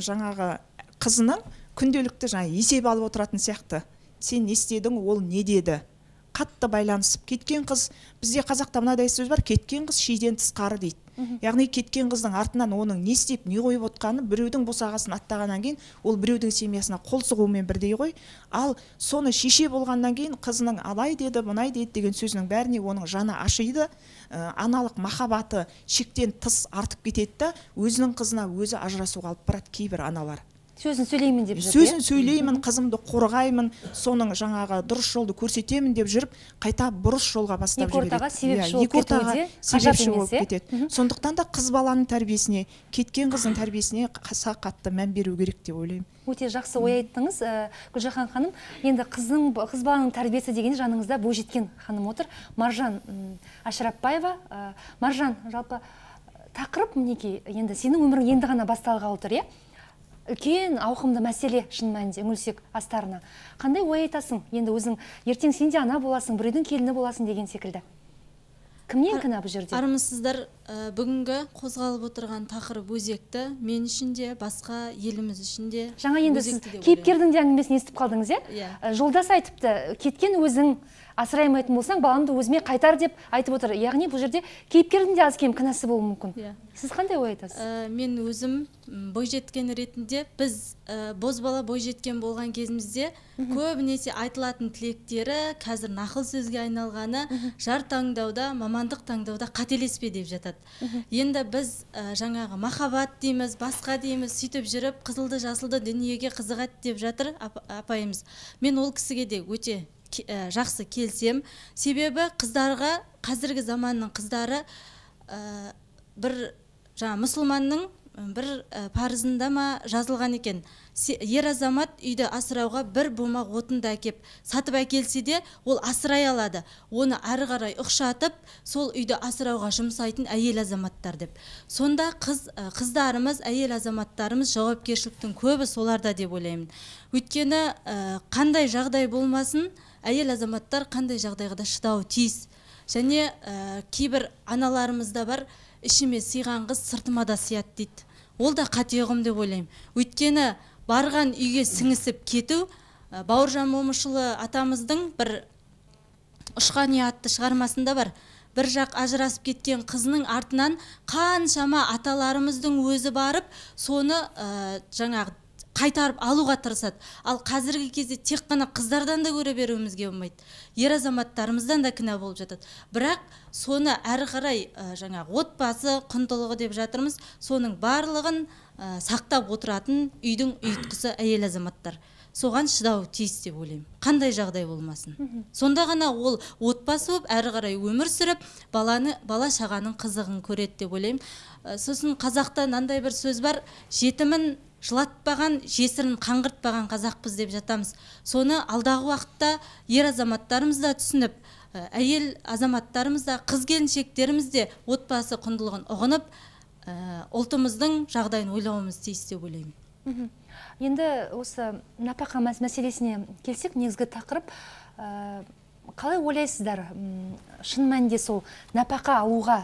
жаңағы қызының күнделікті жаңа есеп алып отыратын сияқты. Сен не істедің, ол не деді? Қатты байланысып кеткен қыз, бізде қазақта мынадай сөз бар, кеткен қыз шиден тысқары дейді. Яғни кеткен қыздың артынан оның не істеп, не қойып отқаны, біреудің босағасын аттағаннан кейін ол біреудің семьясына қол сұғумен бірдей ғой. Ал соны шеше болғаннан кейін қызының алай деді, мынай деді деген сөзінің бәріне оның жаны ашиды, аналық махаббаты шектен тыс артып кетеді да, өзінің қызына өзі ажырасуға алып барады кейбір аналар. Сөзін сөйлеймін деп жүріп, сөзін сөйлеймін, қызымды қорғаймын, соның жаңағы дұрыс жолды көрсетемін деп жүріп, қайта бұрыс жолға бастап жібереді. Екі ортаға себепші болып кетеді. Сондықтан да қыз баланың тәрбиесіне, кеткен қыздың тәрбиесіне аса қатты мән беру керек деп ойлаймын. Өте жақсы ой айттыңыз, Гүлжахан ханым. Енді қыз баланың тәрбиесі дегенде жаныңызда бойжеткен ханым отыр. Маржан Ашрапбаева. Маржан, жалпы тақырып мінекей, енді сенің өмірің енді ғана басталғалы тұр, иә? Үлкен ауқымды мәселе шын мәнінде үңілсек астарына. Қандай ой айтасың? Енді өзің ертең сен де ана боласың, біреудің келіні боласың деген секілді. Кімнен кінә бұл жерде? Армысыздар, Бүгінгі қозғалып отырған тақырып өзекті, мен үшін де, басқа еліміз үшін де. Жаңа енді сіз кейіпкердің де әңгімесін естіп қалдыңыз, иә? Жолдас айтыпты, кеткен өзің асырай алмайтын болсаң, баламды өзіме қайтар деп айтып отыр. Яғни бұл жерде кейіпкердің де аз кем кінәсі болуы мүмкін. Сіз қандай ой айтасыз? Мен өзім бойжеткен ретінде, біз бозбала бойжеткен болған кезімізде көбінесе айтылатын тілектері қазір нақыл сөзге айналғаны, жар таңдауда, мамандық таңдауда қателеспе деп жатады. Енді біз жаңағы махаббат дейміз, басқа дейміз, сөйтіп жүріп қызылды жасылды дүниеге қызығады деп жатыр апайымыз. Мен ол кісіге де өте жақсы келсем, себебі қыздарға, қазіргі заманның қыздары бір жаңа мұсылманның бір парызында ма жазылған екен, ер азамат үйді асырауға бір бумақ отынды әкеп сатып әкелсе де ол асырай алады, оны әрі қарай ұқшатып сол үйді асырауға жұмсайтын әйел азаматтар деп. Сонда қыздарымыз, әйел азаматтарымыз жауапкершіліктің көбі соларда деп ойлаймын. Өйткені қандай жағдай болмасын, әйел азаматтар қандай жағдайға да шыдауы тиіс. Және кейбір аналарымызда бар, ішіме сыйған қыз сыртыма да сыяды дейді. Ол да қате ұғым деп ойлаймын. Өйткені барған үйге сіңісіп кету, Бауыржан Момышұлы атамыздың бір Ұшқан үй атты шығармасында бар. Бір жақ ажырасып кеткен қызының артынан қаншама аталарымыздың өзі барып, соны жаңағы қайтарып алуға тырысады. Ал қазіргі кезде тек қана қыздардан да көре беруімізге болмайды. Ер азаматтарымыздан да кінә болып жатады. Бірақ соны әрі қарай жаңағы отбасы құндылығы деп жатырмыз, соның барлығын сақтап отыратын үйдің ұйытқысы әйел азаматтар. Соған шыдау тиіс деп ойлаймын. Қандай жағдай болмасын. Сонда ғана ол отбасы болып әрі қарай өмір сүріп, бала шағаның қызығын көреді деп ойлаймын. Сосын қазақта мынандай бір сөз бар, жетімін жылатпаған, жесірін қаңғыртпаған қазақпыз деп жатамыз. Соны алдағы уақытта ер азаматтарымыз да түсініп, әйел азаматтарымыз да, қыз келіншектеріміз де отбасы құндылығын ұғынып, ұлтымыздың жағдайын ойлауымыз тиіс деп ойлаймын. Енді осы нәпақа мәселесіне келсек, негізгі тақырып, қалай ойлайсыздар, шын мәнінде сол нәпақа алуға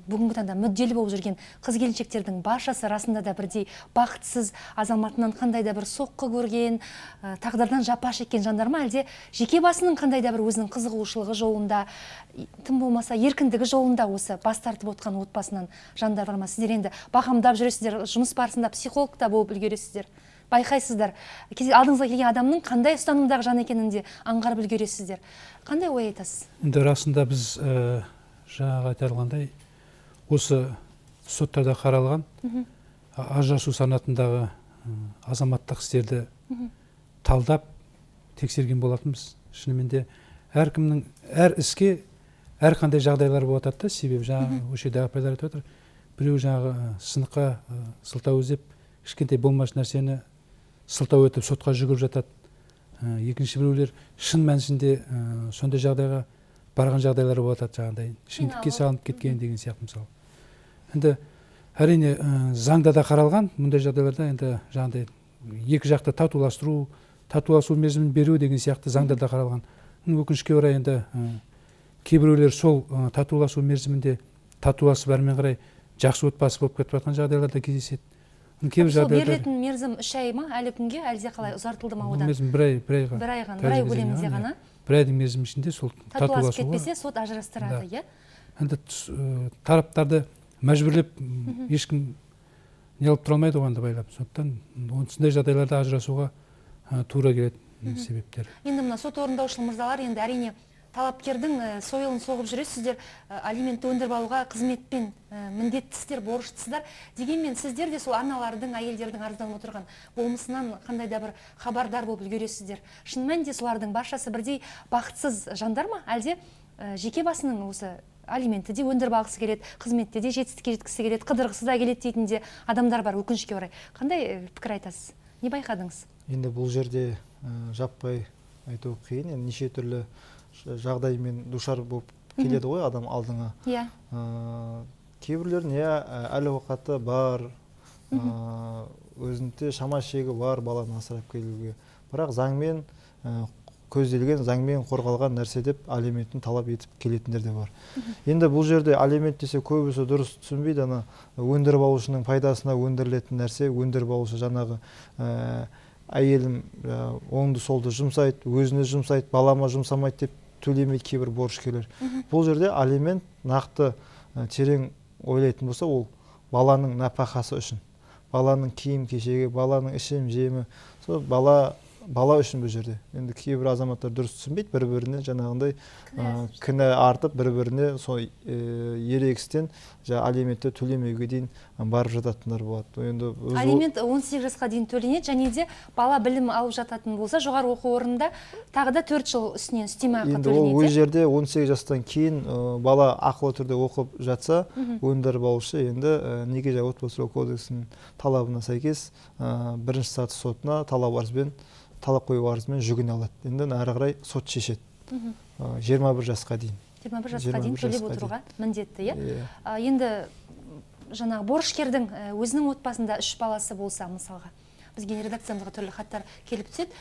бүгінгі таңда мүдделі болып жүрген қыз келіншектердің баршасы расында да бірдей бақытсыз, азаматынан қандай да бір соққы көрген, тағдырдан жапа шеккен жандар ма, әлде жеке басының қандай да бір өзінің қызығушылығы жолында, тым болмаса еркіндігі жолында осы бас тартып отқан отбасынан жандар бар ма? Сіздер енді бағамдап жүресіздер, жұмыс барысында психолог та болып үлгересіздер, байқайсыздар, алдыңызға келген адамның қандай ұстанымдағы жан екенін де аңғарып үлгересіздер. Қандай ой айтасыз? Енді расында біз жаңағы айтылғандай осы соттарда қаралған ажырасу санатындағы азаматтық істерді талдап тексерген болатынбыз. Шынымен де әркімнің әр іске әрқандай жағдайлар болып жатады да, себебі жаңағы осы жерде апайлар айтып отыр, біреу жаңағы сыныққа сылтау іздеп кішкентай болмашы нәрсені сылтау етіп сотқа жүгіріп жатады. Екінші біреулер шын мәнісінде сондай жағдайға барған жағдайлар болып жатады, жаңағыдай ішімдікке салынып кеткен деген сияқты мысалы. Енді әрине заңда да қаралған мұндай жағдайларда енді жаңағыдай екі жақты татуластыру, татуласу мерзімін беру деген сияқты заңда да қаралған. Өкінішке орай енді кейбіреулер сол татуласу мерзімінде татуласып әрмен қарай жақсы отбасы болып кетіп жатқан жағдайлар да кездеседі. Сол берілетін мерзім 3 ай ма әлі күнге, әлде қалай ұзартылды ма одан? Мерзім бір ай, бір айға. Бір айға, бір ай көлемінде ғана. Бір айдың мерзімі ішінде сол татуласып кетпесе сот ажырастырады, иә? Енді тараптарды мәжбүрлеп ешкім не алып тұра алмайды оған да байлап. Сондықтан осындай жағдайларда ажырасуға тура келеді себептер. Енді мына сот орындаушы мырзалар, енді әрине талапкердің сойылын соғып жүресіздер, алиментті өндіріп алуға қызметпен міндеттісіздер, борыштысыздар. Дегенмен сіздер де сол аналардың, әйелдердің арызданып отырған болмысынан қандай да бір хабардар болып үлгересіздер. Шын мәнінде солардың баршасы бірдей бақытсыз жандар ма? Әлде жеке басының осы алиментті де өндіріп алғысы келеді, қызметте де жетістікке жеткісі келеді, қыдырғысы да келеді дейтін де адамдар бар, өкінішке орай. Қандай пікір айтасыз? Не байқадыңыз? Енді бұл жерде жаппай айту қиын. Енді неше түрлі жағдаймен душар болып келеді ғой адам алдыңа. Иә. Кейбіреулердің әл ауқаты бар, өзінде шама шегі бар баланы асырап келуге. Бірақ заңмен көзделген, заңмен қорғалған нәрсе деп алиментін талап етіп келетіндер де бар. Енді бұл жерде алимент десе көбісі дұрыс түсінбейді, ана өндіріп алушының пайдасына өндірілетін нәрсе, өндіріп алушы жаңағы әйелім оңды солды жұмсайды, өзіне жұмсайды, балама жұмсамайды деп төлемейді кейбір борышкерлер. Бұл жерде алимент нақты терең ойлайтын болса, ол баланың нәпақасы үшін, баланың киім кешегі, баланың ішім жемі, сол бала үшін бұл жерде. Енді кейбір азаматтар дұрыс түсінбейді, бір-біріне жаңағындай кінә артып, бір-біріне сол ерегістен алиментті төлемеуге дейін барып жататындар болады. Енді алимент 18 жасқа дейін төленеді, және де бала білім алып жататын болса, жоғары оқу орнында тағы да 4 жыл үстінен үстеме ақы төленеді. Енді ол жерде 18 жастан кейін бала ақылы түрде оқып жатса, өндіріп алушы енді неке және отбасы кодексінің талабына сәйкес бірінші саты сотына талап арызбен, талап қою арызымен жүгіне алады. Енді әрі қарай сот шешеді. 21 жасқа дейін. 21 жасқа дейін төлеп отыруға міндетті, иә? Енді жаңағы борышкердің өзінің отбасында 3 баласы болса, мысалға, бізге редакциямызға түрлі хаттар келіп түседі.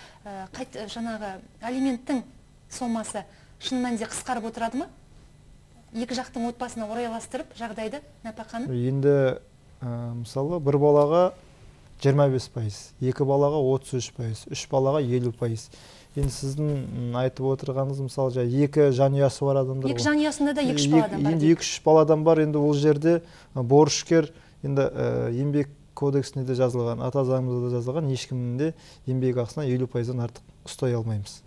Жаңағы алименттің сомасы шын мәнінде қысқарып отырады ма? Екі жақтың отбасына орайластырып жағдайды, нәпақаны? Енді мысалы бір балаға 25%, екі балаға 33%, үш балаға 50%. Енді сіздің айтып отырғаныңыз, мысалы, екі жанұясы бар адамдар. Екі жанұясында да 2-3 баладан бар. Енді 2-3 баладан бар, енді ол жерде борышкер, енді еңбек кодексінде де жазылған, ата заңымызда да жазылған, ешкімнің де еңбек ақысына 50%-дан артық ұстай алмаймыз.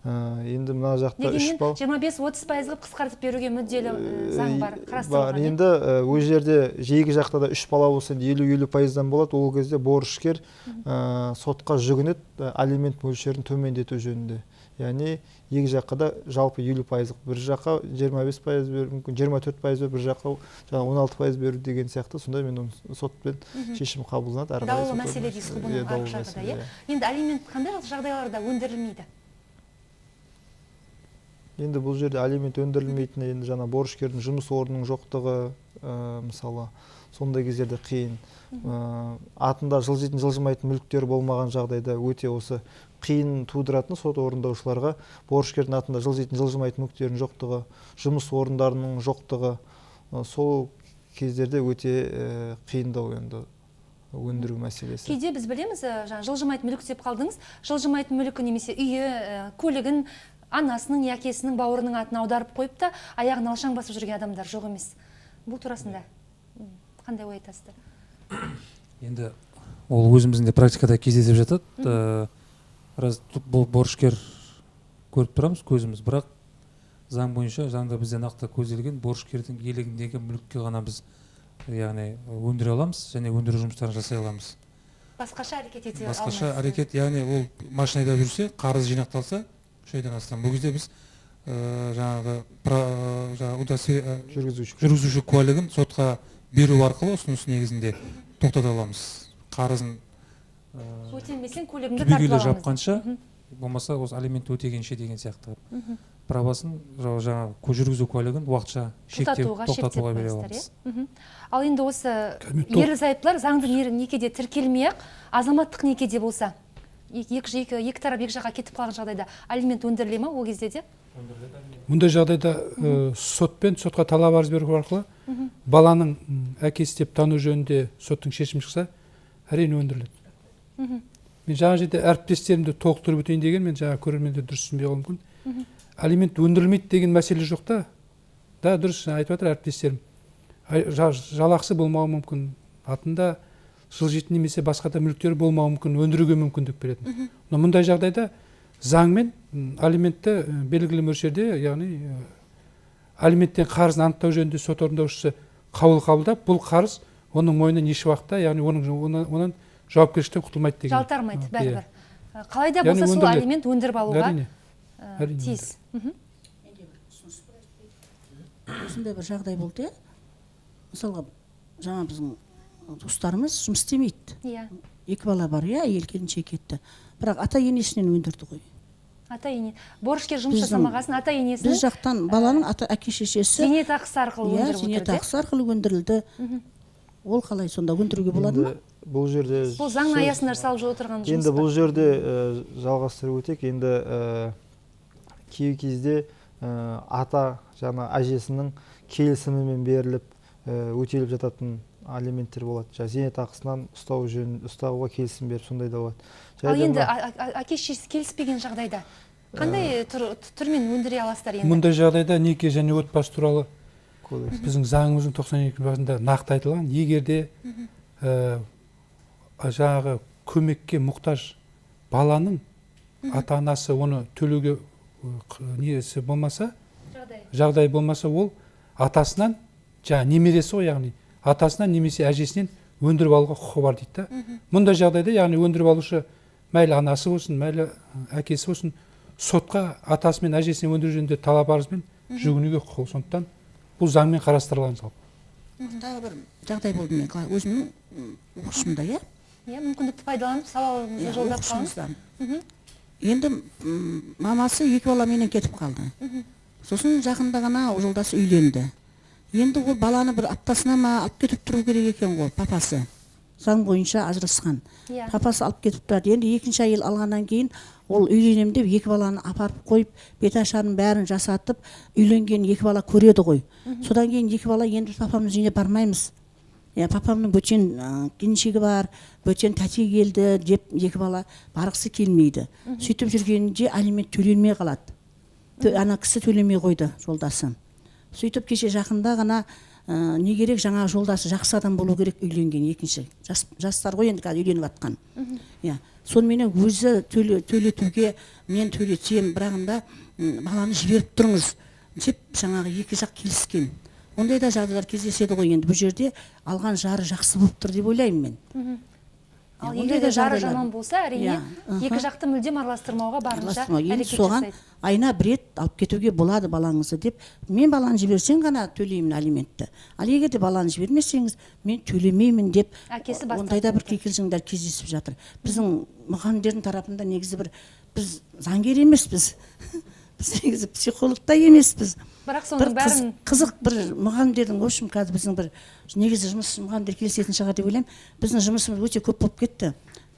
Енді мына жақта 3 бал. 25-30% қылып қысқартып беруге мүдделі заң бар, қарастырылған. Енді ол жерде екі жақта да 3 бала болса, енді 50-50%-дан болады. Ол кезде борышкер сотқа жүгінеді алимент мөлшерін төмендету жөнінде. Яғни екі жаққа да жалпы 50%, бір жаққа 25% беру мүмкін, 24% беру, бір жаққа 16% беру деген сияқты. Сонда мен оны сотпен шешім қабылданады. Даулы мәселе дейсіз ғой бұның арғы жағы да, иә? Енді алимент қандай жағдайларда өндірілмейді? Енді бұл жерде алимент өндірілмейтіні, енді жаңа борышкердің жұмыс орнының жоқтығы, мысалы, сондай кездерде қиын. Атында жылжитын, жылжымайтын мүліктер болмаған жағдайда өте осы қиын тудыратын сот орындаушыларға борышкердің атында жылжитын, жылжымайтын мүліктердің жоқтығы, жұмыс орындарының жоқтығы, сол кездерде өте қиындау енді өндіру мәселесі. Кейде біз білеміз, жаңа жылжымайтын мүлік деп қалдыңыз, жылжымайтын мүлікі немесе үйі, көлігін анасының, әкесінің, бауырының атын аударып қойып та аяғын алшаң басып жүрген адамдар жоқ емес. Бұл турасында қандай ой айтасыздар? Енді ол өзіміздің де практикада кездесіп жатады. Біраз бұл борышкер көріп тұрамыз көзіміз, бірақ заң бойынша, заңда бізде нақты көзделген борышкердің иелігіндегі мүлікке ғана біз, яғни өндіре аламыз және өндіру жұмыстарын жасай аламыз. Басқаша әрекет ете алмайсыз. Басқаша әрекет, яғни ол машина айдап жүрсе, қарыз жинақталса 3 айдан астам. Бұл кезде біз жаңағы жүргізуші куәлігін сотқа беру арқылы ұсыныс негізінде тоқтата аламыз. Қарызын өтемесең көлігіңді тартып аламыз. Жапқанша, болмаса осы алимент өтегенше деген сияқты. Правасын, жаңағы жүргізу куәлігін уақытша шектеп тоқтатуға бере аламыз. Ал енді осы ерлі зайыптылар заңды некеде тіркелмей-ақ, азаматтық некеде болса, екі тарап екі жаққа кетіп қалған жағдайда алимент өндіріле ма ол кезде де? Мұндай жағдайда сотпен, сотқа талап арыз беру арқылы баланың әкесі деп тану жөнінде соттың шешімі шықса, әрине өндіріледі. Мен жаңа жерде әріптестерімді толықтырып өтейін деген, мен жаңа көрермендер дұрыс түсінбей қалуы мүмкін. Алимент өндірілмейді деген мәселе жоқ та. Да, дұрыс айтып жатыр әріптестерім. Жалақысы болмауы мүмкін, атында жылжитын немесе басқа да мүліктері болмауы мүмкін, өндіруге мүмкіндік беретін. Но мұндай жағдайда заңмен алиментті белгілі мөлшерде, яғни алименттен қарызын анықтау жөнінде сот орындаушысы қаулы қабылдап, бұл қарыз оның мойнынан еш уақытта, яғни оның жауапкершіліктен құтылмайды деген. Жалтармайды, бәрібір. Қалай да болса сол алимент өндіріп алуға тиіс. Осындай бір жағдай болды, мысалға, жаңа біздің туыстарымыз жұмыс істемейді. Екі бала бар, әйел келіншек кетті. Бірақ ата енесінен өндірді ғой. Ата ене. Борышкер жұмыс жасамағасын ата енесінің. Біз жақтан баланың ата әке шешесі зейнетақысы арқылы өндіріп отырды. Зейнетақысы арқылы өндірілді. Ол қалай сонда өндіруге болады ма? Бұл жерде бұл заң аясында жасалып отырған жұмыс. Енді бұл жерде жалғастырып өтейік. Енді Кей кезде ата жаңа әжесінің келісімімен беріліп өтеліп жататын алименттер болады. Жаңа зейнетақысынан ұстауға келісім беріп, сондай да болады. Ал енді әке шешесі келіспеген жағдайда қандай түрмен өндіре аласыздар енді? Мұндай жағдайда неке және отбасы туралы біздің заңымыздың 92 бабында нақты айтылған, егер де жаңағы көмекке мұқтаж баланың ата-анасы оны төлеуге несі болмаса, жағдай болмаса, ол атасынан, жаңа немересі ғой, яғни атасынан немесе әжесінен өндіріп алуға құқығы бар дейді да. Мұндай жағдайда, яғни өндіріп алушы мәйлі анасы болсын, мәйлі әкесі болсын, сотқа атасы мен әжесінен өндіру жөнінде талап арызбен жүгінуге құқығы. Сондықтан бұл заңмен қарастырылған жалпы. Тағы бір жағдай болды мен өзімнің оқушымда, иә? Иә, мүмкіндікті пайдаланып сауалыңызды жолдап қалыңыз. Енді мамасы екі баламенен кетіп қалды. Сосын жақында ғана жолдасы үйленді. Енді ол баланы бір аптасына ма алып кетіп тұру керек екен ғой, папасы. Заң бойынша ажырасқан. Папасы алып кетіп тұрады. Енді екінші әйел алғаннан кейін ол үйленем деп екі баланы апарып қойып, беташарын бәрін жасатып, үйленген екі бала көреді ғой. Содан кейін екі бала енді папамыз үйіне бармаймыз. Папамның бөтен келіншегі бар, бөтен тәте келді деп екі бала барғысы келмейді. Сөйтіп жүргенінде алимент төленмей қалады. Ана кісі төлемей қойды жолдасы. Сөйтіп кеше жақында ғана не керек, жаңа жолдасы жақсы адам болу керек үйленген екінші. Жастар ғой енді қазір үйленіп жатқан. Соныменен өзі төлетуге мен төлетсем, бірағында баланы жіберіп тұрыңыз деп жаңағы екі жақ келіскен. Ондай да жағдайлар кездеседі ғой енді. Бұл жерде алған жары жақсы болып тұр деп ойлаймын мен. Ал егер де жары жаман болса, әрине, екі жақты мүлдем араластырмауға барынша әрекет жасайды. Айна бір рет алып кетуге болады балаңызды деп, мен баланы жіберсең ғана төлеймін алиментті. Ал егер де баланы жібермесеңіз, мен төлемеймін деп, ондай да бір кикілжіңдер кездесіп жатыр. Біздің мұғалімдердің тарапында негізі бір, біз заңгер емеспіз, біз негізі психолог та емеспіз. Бірақ соның бәрін қызық бір мұғалімдердің, в общем, қазір біздің бір негізі жұмыс мұғалімдер келісетін шығар деп ойлаймын. Біздің жұмысымыз өте көп болып кетті.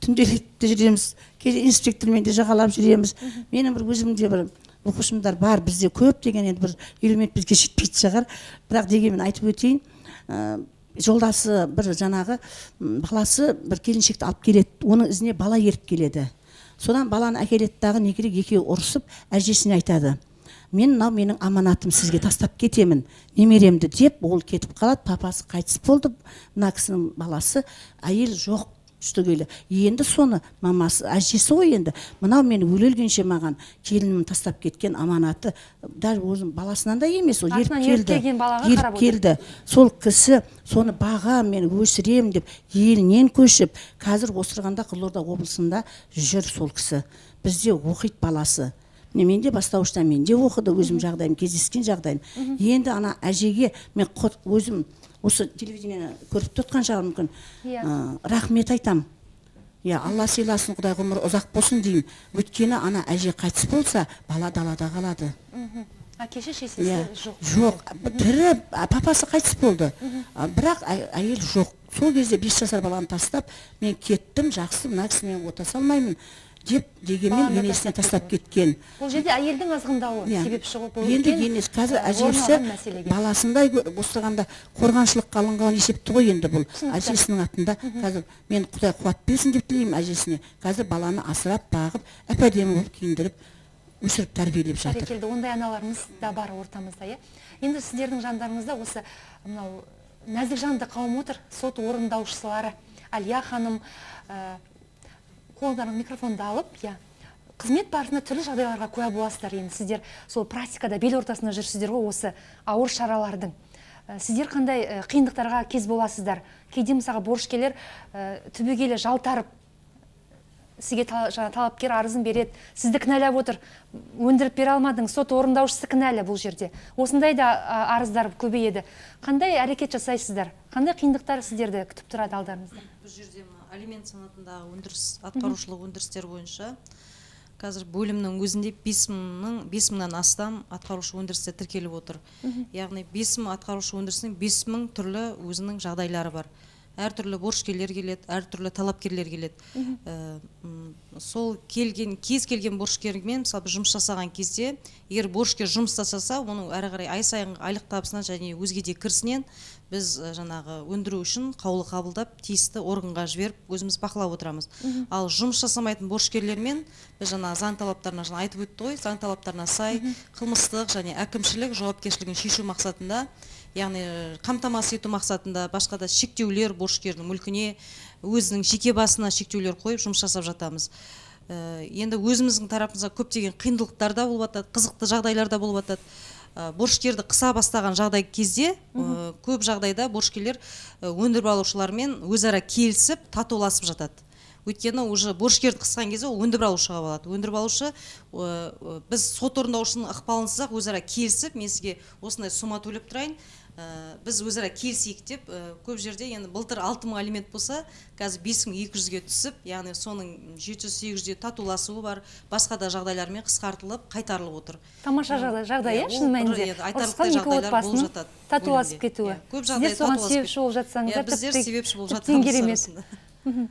Түнделетіп те жүреміз, кейде инспектормен де жағалап жүреміз. Менің бір өзімде бір оқушымдар бар, бізде көп деген енді бір елу бізге жетпейтін шығар. Бірақ дегенмен айтып өтейін, жолдасы бір жаңағы баласы бір келіншекті алып келеді, оның ізіне бала еріп келеді. Содан баланы әкеледі дағы не керек, екеуі ұрысып әжесіне айтады. Мен мынау менің аманатым, сізге тастап кетемін, немеремді деп ол кетіп қалады. Папасы қайтыс болды, мына кісінің баласы, әйел жоқ түгелі. Енді соны мамасы, әжесі ғой енді, мынау мен өле-өлгенше маған келінім тастап кеткен аманаты, дәл өзінің баласынан да емес, ол еріп келді. Еріп келді. Сол кісі соны баға, мен өсірем деп елінен көшіп, қазір Осырғанда Қызылорда облысында жүр сол кісі. Бізде оқиды баласы. Мен де бастауышта, мен де оқыды, өзім жағдайым, кездескен жағдайым. Енді ана әжеге мен өзім осы телевидениені көріп тұтқан шығар мүмкін, рахмет айтам. Алла сыйласын, Құдай ғұмыры ұзақ болсын деймін. Өйткені ана әже қайтыс болса, бала далада қалады. Әкесі шешесі жоқ. Жоқ, тірі, папасы қайтыс болды. Бірақ әйел жоқ. Сол кезде 5 жасар баланы тастап, мен кеттім, жақсы, мына кісімен отаса алмаймын деп дегенмен енесіне тастап кеткен. Бұл жерде әйелдің азғындауы себепші ғой. Енді енесі қазір әжесі баласындай осырғанда қорғаншылыққа алынған есепті ғой енді бұл. Әжесінің атында қазір мен Құдай қуат берсін деп тілеймін әжесіне. Қазір баланы асырап, бағып, әп-әдемі болып киіндіріп, өсіріп тәрбиелеп жатыр. Бәрекелді, ондай аналарымыз да бар ортамызда, иә. Енді сіздердің жандарыңызда осы мынау нәзік жанды қауым отыр, сот орындаушылары. Әлия ханым, қолдарыңыз микрофонды алып, қызмет барысында түрлі жағдайларға куә боласыздар. Енді сіздер сол практикада бел ортасында жүрсіздер ғой осы ауыр шаралардың. Сіздер қандай қиындықтарға кез боласыздар? Кейде мысалға борышкерлер түбегейлі жалтарып, сізге талапкер арызын береді, сізді кінәлап отыр, өндіріп бере алмадың, сот орындаушысы кінәлі бұл жерде. Осындай да арыздар көбейеді. Қандай әрекет жасайсыздар? Қандай қиындықтар сіздерді күтіп тұрады алдарыңызда? Бұл жерде алимент санатындағы өндіріс, атқарушылық өндірістер бойынша қазір бөлімнің өзінде 5000-нан астам атқарушы өндірістер тіркеліп отыр. Яғни 5000 атқарушы өндірісінің 5000 түрлі өзінің жағдайлары бар. Әртүрлі борышкерлер келеді, әртүрлі талапкерлер келеді. Сол келген, кез келген борышкермен, мысалы, біз жұмыс жасаған кезде, егер борышкер жұмыс жасаса, оның әрі қарай ай сайынғы айлық табысынан және өзге де кірісінен біз жаңағы өндіру үшін қаулы қабылдап, тиісті органға жіберіп, өзіміз бақылап отырамыз. Ал жұмыс жасамайтын борышкерлермен біз жаңа заң талаптарына, жаңа айтып өтті ғой, заң талаптарына сай қылмыстық және әкімшілік жауапкершілігін шешу мақсатында, яғни қамтамасыз ету мақсатында басқа да шектеулер, борышкердің мүлкіне, өзінің жеке басына шектеулер қойып жұмыс жасап жатамыз. Енді өзіміздің тарапымызда көптеген қиындықтар да болып жатады, қызықты жағдайлар да болып жатады. Борышкерді қыса бастаған жағдай кезде, көп жағдайда борышкерлер өндіріп алушылармен өзара келісіп, татуласып жатады. Өйткені уже борышкерді қысқан кезде ол өндіріп алушыға балады. Өндіріп алушы, біз сот орындаушының ықпалынсыз-ақ өзара келісіп, мен сізге осындай сома төлеп тұрайын, біз өзара келісейік деп, көп жерде енді былтыр 6000 алимент болса, қазір 5200-ге түсіп, яғни соның 700-800-де татуласуы бар, басқа да жағдайлармен қысқартылып, қайтарылып отыр. Тамаша жағдай, шын мәнінде. Айтарлықтай жағдайлар болып жатады. Татуласып кетуі. Көп жағдай татуласып. Сіздер соған себепші болып жатсаңыздар, біздер себепші болып жатамыз.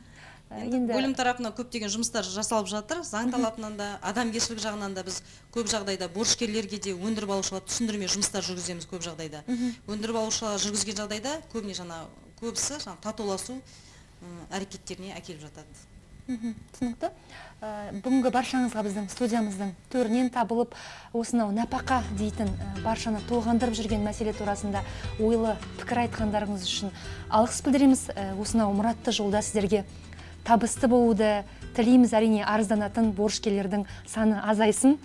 Енді бөлім тарапынан көптеген жұмыстар жасалып жатыр, заң талабынан да, адамгершілік жағынан да біз көп жағдайда борышкерлерге де, өндіріп алушылар түсіндірме жұмыстар жүргіземіз көп жағдайда. Өндіріп алушылар жүргізген жағдайда көбіне жаңа көбісі жаңа татуласу әрекеттеріне әкеліп жатады. Түсінікті. Бүгінгі баршаңызға біздің студиямыздың төрінен табылып, осынау нәпақа дейтін баршаны толғандырып жүрген мәселе турасында ойлы пікір айтқандарыңыз үшін алғыс білдіреміз. Осынау мұратты жолда сіздерге табысты болуды тілейміз. Әрине, арызданатын борышкерлердің саны азайсын,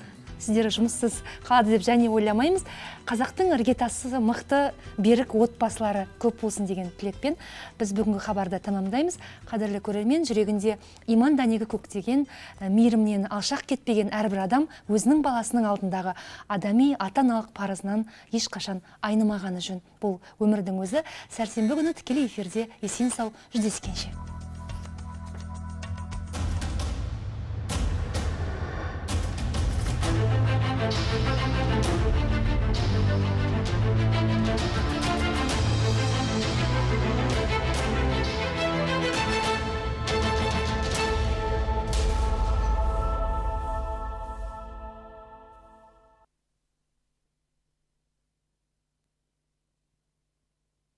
сіздер жұмыссыз қалады деп және ойламаймыз. Қазақтың іргетасы мықты, берік отбасылары көп болсын деген тілекпен біз бүгінгі хабарды тамамдаймыз. Қадірлі көрермен, жүрегінде иман дәнегі көктеген, мейірімнен алшақ кетпеген әрбір адам өзінің баласының алдындағы адами ата-аналық парызынан ешқашан айнымағаны жөн. Бұл өмірдің өзі. Сәрсенбі күні тікелей эфирде есен сау жүздескенше.